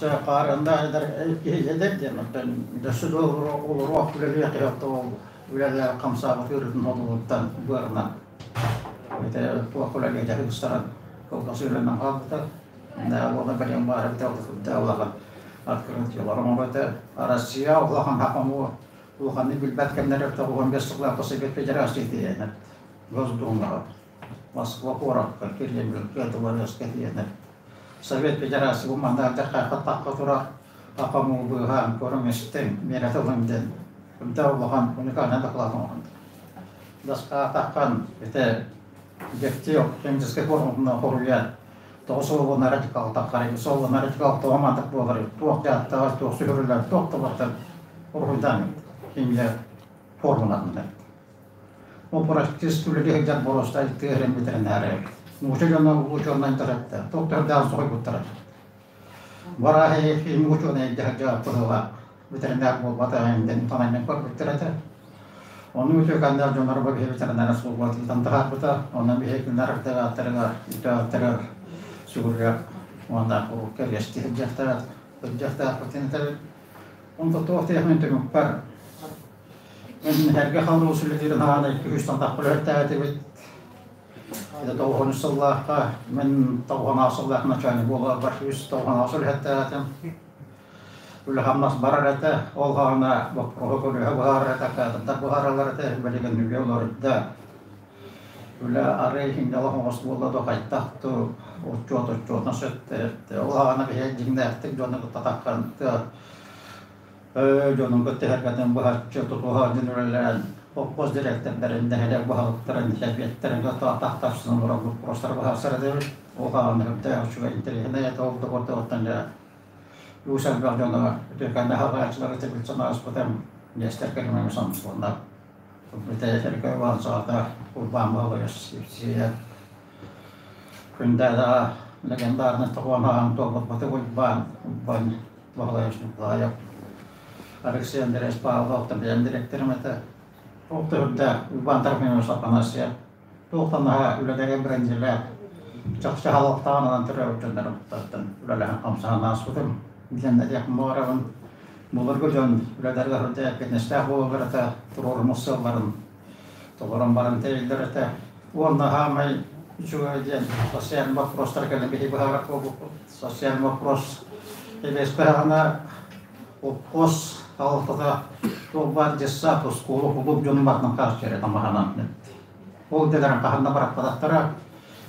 Хаарыаннаах киһи эдэр диэн оттон дөссө да олоруох үлэлиэх киһи ол үлэлээх хамсаабыт ыарыытын одуулуттан быарынан ити туох үлэлиэ дьарыгыстаран кылгас үлэнэн хаалбыта. Уонна бэлиэн баар эбитэ улахан. Открытиелар оҥорото. Россия улахан хахаму улаханнык билбэт кэмнэрэ 95 сыллаахха Совет Федерация тиийэнэ Госдумаҕа Москва куоракка Кремльгэ дворецка тиийэнэ Совет Федерация бу манна тахха турар хахаму быыһаан көрүҥ истиҥ миэрэ тылын диэн кымта улахан уникальнай доклад оҥорон Даскаатаххан ити дьэктиок химическэй форматынан хоруйан тоҕо суолунара дьыкалтаххарай суолунара дьыкалтоҕо мантык буоларый туох дьааттаҕар туох сүһүрүлэр туох да барыта уруһуйдаан химия формулатында Ол практически үлэлии сылдьар боруоста тыа сирин ветеринары нуучча дьоно улуу учуонай төрөттө туох төрдөөн соһуйбуттара Барааһы химия учуонай дьаһалдьа быһыылаах ветеринар буолбата диэн танаймен көрбүттэр этэ. Ону үтүөкэннээх дьоннор бу биһи ветеринария службатыттан таһаарбыта. Онон биһи күннэр аттарыгар, үтүө сүгүрүйэр уонна кэриэсти сылдьыахтаах сылдьыахтаахпытын этэбит. Онто туох диэхмин түмүкпэр мен эргэ халуус үлэлиирин хаана 200 тахпыр этибит. Это тоҕуһун сыллаахха мен тоҕуһун сыллаах начальник буолар үс тоҕуһун сыл эттээтим. Үлэ-хамнас барар этэ, ол хаана боппуруоһу көрүһэ быһаарар этэ, кадрдар быһаараллар этэ, билигин үлэ олордо. Үлэ арый хинньалах оҥос буолла да хайдах ту отчуот отчуотна сөттө. Ол хаана биһи дьиҥнээхтик дьону кытта таххан дьонун кытта иһэргэтин быһаччы тутуһа дьон үлэлээн холкуос директордарын, нэһилиэк баһылыктарын, сэбиэттэрин кытта тахтарсан олорон боппуруостары быһаарсар этибит. Ол хаана үрдээх үчүгэй интэриэһинэй этэ ол да курдук дьэ Уус элбэх дьоно үтүөкэннээх аҕааччылары тибилсэн ааспытым, Нестер Керимович Самсонов, Бүтэйэтэргэ Ванзата, Урбаан Баһылайыс Евсеев, Күндээдэҕэ легендарный Тоҕуон Хаан Туолбут Батык Уйбаан, Урбаан Баһылайыс Николаев, Алексей Андреевич Павлов бэйэм дириэктэрим этэ. Туох да үрдээх Уйбаан Трофимович Афанасьев туохтан наһаа үлэлэрэ брендилээх чахчы халыктаан төрөөбүт дьоннорум үлэлэһэн хамсаан ааспытым диэн этиэхпин баҕарабын. Былыргы дьон үлэлэргэ сылдьа эппиэтинэстээх буолаллар этэ, туруоруммут сыалларын толорон баран тэриллэр этэ. Уонна хаамай үчүгэй диэн социальный вопростар кэлин биһи быһаарар буолбуппут. Социальный вопрос эбэспэһэҕинэ обхоз салалтата туох баар детсад, оскуола, кулууп дьонун барытын хааччыйар тамаһанан. Ол идэлэрин хаһан да бырахпатахтара.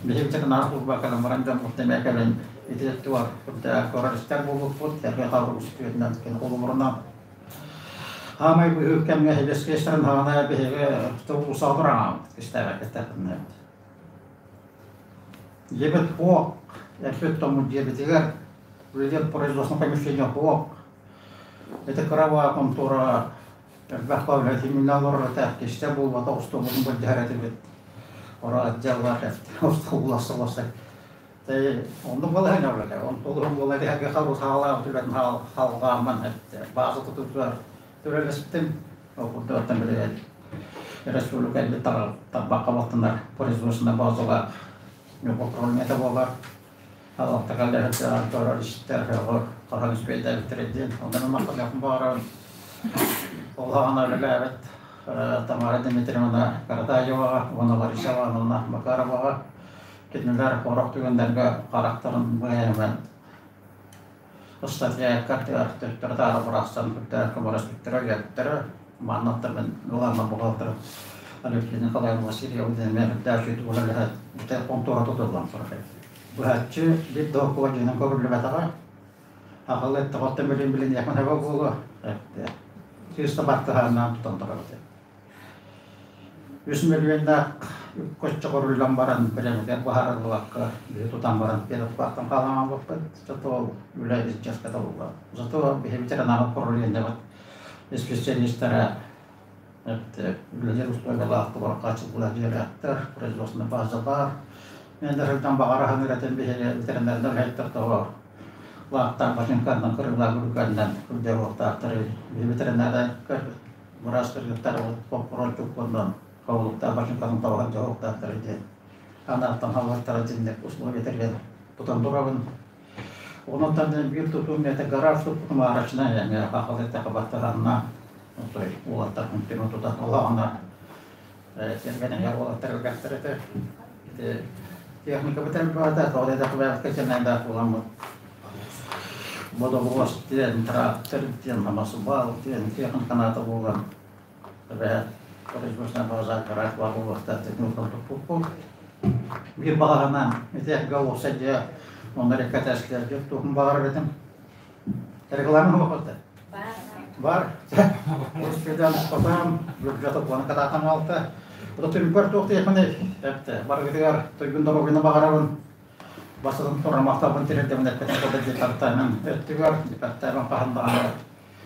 Биһиги ветеринар служба кэлэн баран дьоммут эмиэ кэлэн ити өттүгэр көрөр-истэр буолбуппут. Эргэ хаалбыт үстүөтүнэн кини холобурунан Хаамай быһыы кэмҥэ хибискэстэрин хаана биһиги тыл усаабыраҥаабыт кистээбэккэттэртиннэ. Дьиэбит хуок, эрбит томмут дьиэбитигэр үлэлиир производственное помещение хуок. Ити кыра контура Элбэх үлэтиминэ олорор этэ, кистэ буолбатах устуобутун былдьаһар этибит. Ора отделлаах устууллас Тэ оннук балаһан олорор. Онтулуһун буола диһэргэ харус хаалаабыт үлэтин халҕаамман бааза тутутугар түрэлэспитим. Ол курдук билигин республика элбит тарбахха баттанар производственная базалар управлениета буолар. Алалтакаллар көрөр-истэр хаһан үспүйэдээбиттэрэ диэн. Онон махтаныахпын баҕарабын. Олоҕун үлэлээбит Тамара Дмитриевна Каратаеваҕа уонна Лариса Ивановна Макароваҕа кинилэр сорох түгэннэргэ харахтарын быһайынан ыстатыйа картыгар төттөрү-таары бырахсан үрдээх көмөлөспүттэрэ, өйөөбүттэрэ. Маннаттар мин главный бухгалтер Алексей Николаевна Васильева диэн эмиэ үрдээх үчүгэй үлэлэһэ бүтэ хонтуора тутуллан турар. Быһаччы биир да окула дьиэнэн көрүллүбэтэҕэ. Аҕал эттэҕиттэн билин билиниэхпин сөбө буолуо. Чыыста баттаһааннаан тутан турабыт. Үс мөлүйүөннээх үп көрүллэн баран бэлэмигэр быһаарыллыбакка биһи тутан баран передпаттан хаалаҥаабыппыт. Зато үлэ иччэскэ табылла. Зато биһи ветераннары управлениебыт специалистара үлэлиир условиялаах хааччыллар дьиэлээхтэр, производственная база баар. Мен да сылдьан баҕара саныыр этим биһиги ветеринардар үлэһиттэр тоҕо лаахтаах бачыҥканнан кырыылаах үргэннэн үрдэ уохтаахтар биһи ветеринардар быраас кыргыттар боппуруос чуккуннан хабылыктаах бачыҥканан тоҕо дьоһуохтаахтар диэн анааттан халлаттара дьиннек условия тэрийэн тутан турабын. Онон биир тутуум это гараж туппутум арачына эмиэ хахалытта хабаттаһанна отой уолаттар түмэ тутан олоҕуна сэргэнэҥэр уолаттар элбэхтэр этэ. Ити техникабыт элбэҕэ тоҕо диэтэххэ кэтэнэйдээх буоламмыт. Бодобуос диэн, трактор диэн, самосвал диэн техниканата буолан эбээт производственная база гараж баар буолуохтаах туппуппут. Биир баҕаһынан ити эргэ уопсай дьиэ онно реккэтээскилэргэ туохун баҕарар этим. Реклама буолбата. Бар. Успедан потам бюджета плана катаатан алта. Ото түмүкпэр туох диэхпиний? Эпте барыгытыгар туйгун доруобуйаны баҕарабын. Бастатан туран махталбын тириэрдэбин эппитин курдук департамент өттүгэр, департамент хаһан даҕаны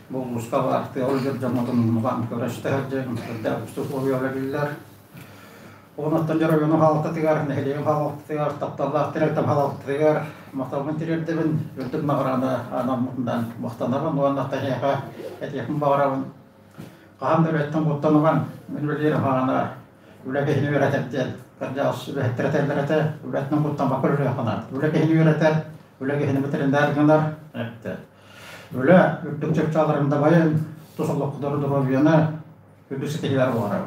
бу улууска баар тыал дьон дьоммутун умнубан көрөстө сылдьан сүрдээх уустук условиялар биллэр. Онуттан дьоруойуну хаалтатыгар, нэһилиэгин хаалтатыгар, тапталлаах тэрилтэм хаалтатыгар махталбын тириэрдэбин, үрдүк наҕараада анаммытынан махтанабын уонна таһиэхэ этиэхпин баҕарабын. Хаһан да үлэттэн куттанымаҥ, мин үлэлиир хаана үлэ киһини үөрэтэр диэн кырдьаҕас үлэһиттэр этэллэр этэ, үлэттэн куттаммакка үлэлиэххэ наада. Үлэ киһини үөрэтэр, үлэ киһини бэтэринээр гынар, эттэ. Үлэ үрдүк чыпчааларын дабайын, тус олоххутугар доруобуйаны, үрдүк ситиһиилэр буолар.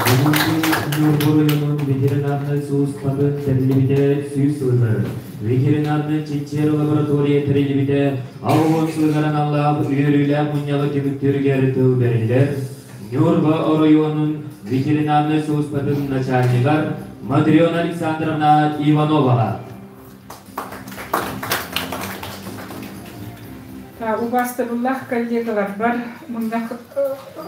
Бүгүҥҥү Ньурба оройуонун ветеринарнай сулууспатын тэриллибитэ 100 сылыгар ветеринарнай чинчийэр лаборатория тэриллибитэ 60 сылыгар аналлаах үөрүүлээх мунньаҕы түмүктүүрүгэр тыл бэриллэр Ньурба оройуонун ветеринарнай сулууспатын начальнигар Матрена Александровна Ивановаҕа. Убаастабыллаах коллегаларбар, мунньах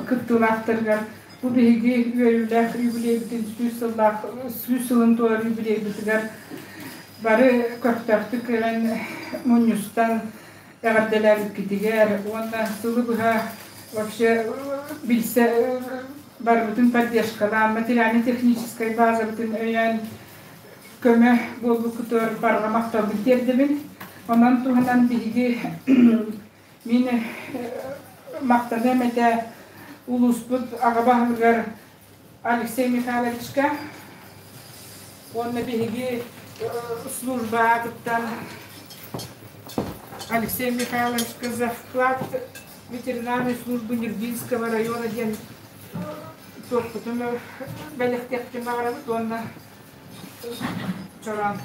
кыттыылаахтарыгар бу биһиги үөрүүлээх юбилейбитин 100 сыллаах 100 сылын туолар юбилейбытыгар бары көхтөөхтүк кэлэн мунньустан эҕэрдэлээбиккитигэр уонна сылы быһа вообще билсэ барыбытын поддержкалаан материально-техническай базабытын өйөөн көмө буолбуккутугар барҕа махталбын тиэрдэбин. Онон туһунан биһиги мин махтаныам этэ улууспут аҕа баһылыгар Алексей Михайловичка уонна биһиги служба аатыттан Алексей Михайловичка за вклад ветеринарной службы Нюрбинского района диэн туохпутун бэлэхтиэхпитин баҕарабыт уонна чороон.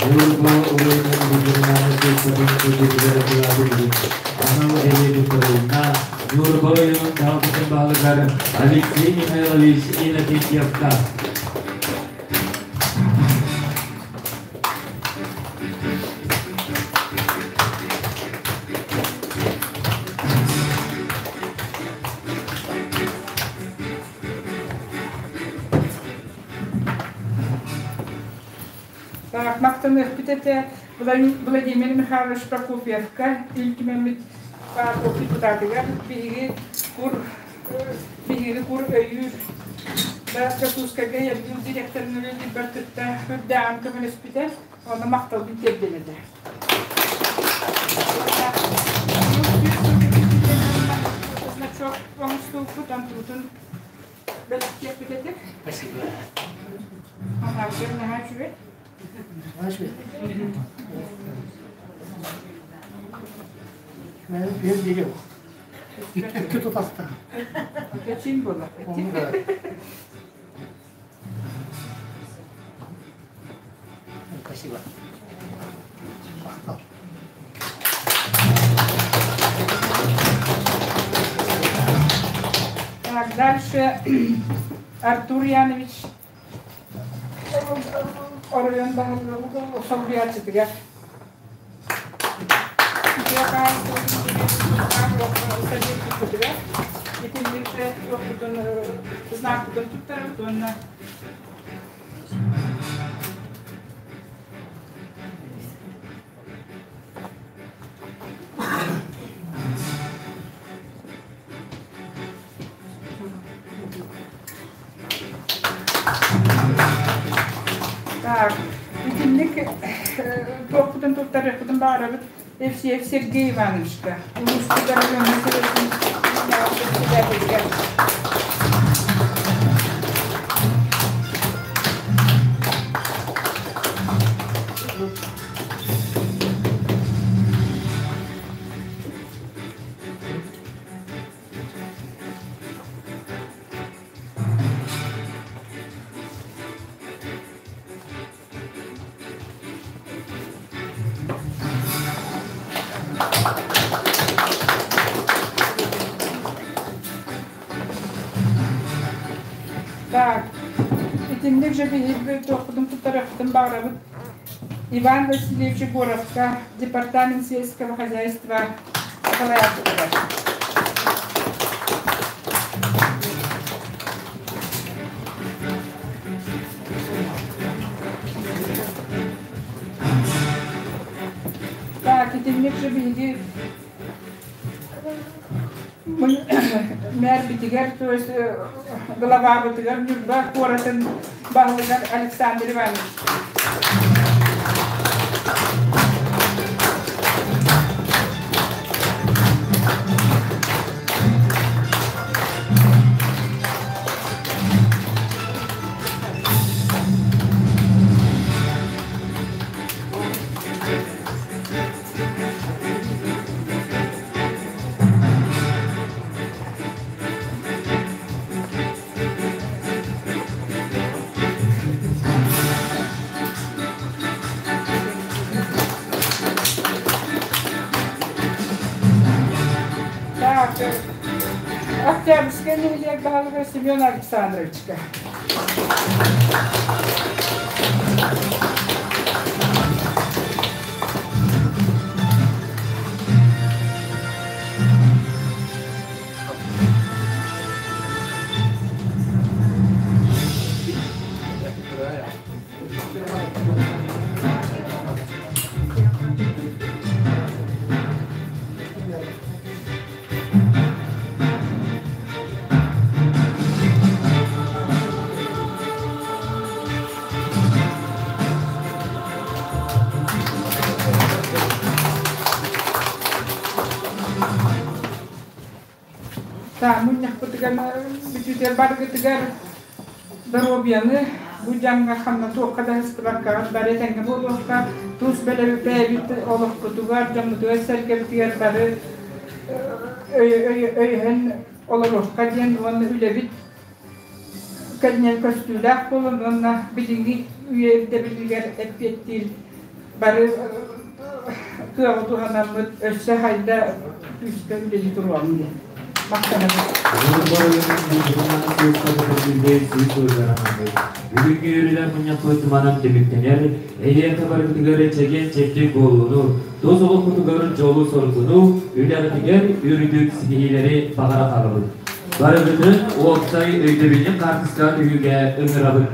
Ньурба оройуонун ветеринарнай службатын службатыгар кылаабыт анал бэлиэ туттарылынна Ньурба оройуонун дьаһалтатын баһылыгар Алексей Михайлович Иннокентьевка. Так, махтаныахпыт этэ Владимир Михайлович Прокопьевка, Ил Түмэммит депутатыгар биһиги кур биһиги кур өйүүр Дьокуускайга эргиир директорын үлэлиирбэр кытта үрдээҕин көмөлөспүтэ, онно махталбын тиэрдэн этэ. Значок оҥостууппут, онтубутун бэлэхтиэхпит этэ. Спасибо. Наһаа наһаа үчүгэй. Наһаа үчүгэй. Мен bir yok. İki tutaqta. Кэчин буолар. Спасибо. Махтал. Так, дальше Артур Янович оройуон баһылыга солбуйааччытыгар. Итинник знакпытын туттарабыт уонна Так, итинник туохпутун туттарыахпытын баҕарабыт Евсеев Сергей Ивановичка, улууспут районун советын председателигэр. же биһиги туохпутун туттарыахпытын баҕарабыт. Иван Васильевич Егоровка, Департамент сельского хозяйства салайааччытыгар. Так, итинник же биһиги мэрбитигэр, то есть главабытыгар Ньурба куоратын баһылыгар Александр Иванович. Так, Октябрьская нэһилиэк баһылыга Семен Александровичка. Мунньахпытыгар бүтүүтэ баргытыгар доруобуйаны бу дьаҥҥа ханна туохха да сыстыбаккаҕыт бары этэҥҥэ буолуохха тус бэлэбит олохпутугар дьоммутугар сэргэбитигэр бары өйөһөн олоруохха диэн уонна үлэбит кэннинэн көстүүлээх буолун уонна билиҥҥи үйэ ирдэбилигэр эппиэттиир бары кыаҕы туһанаммыт өссө хайда күүскэ үлэлии туруоҕуҥ диэн махтанабыт. Бүгүҥҥү үөрүүлээх мунньахпыт манан түмүктэнэр. Эһиэхэ барыбытыгар чэгиэн-чэбдик буолууну, тус олоххутугар дьолу-соргуну, үлэҕитигэр үрдүк ситиһиилэри баҕара хаалабыт. Барыгытын уопсай өйдөбүнньүк хаартыскаҕа түһүүгэ ыҥырабыт.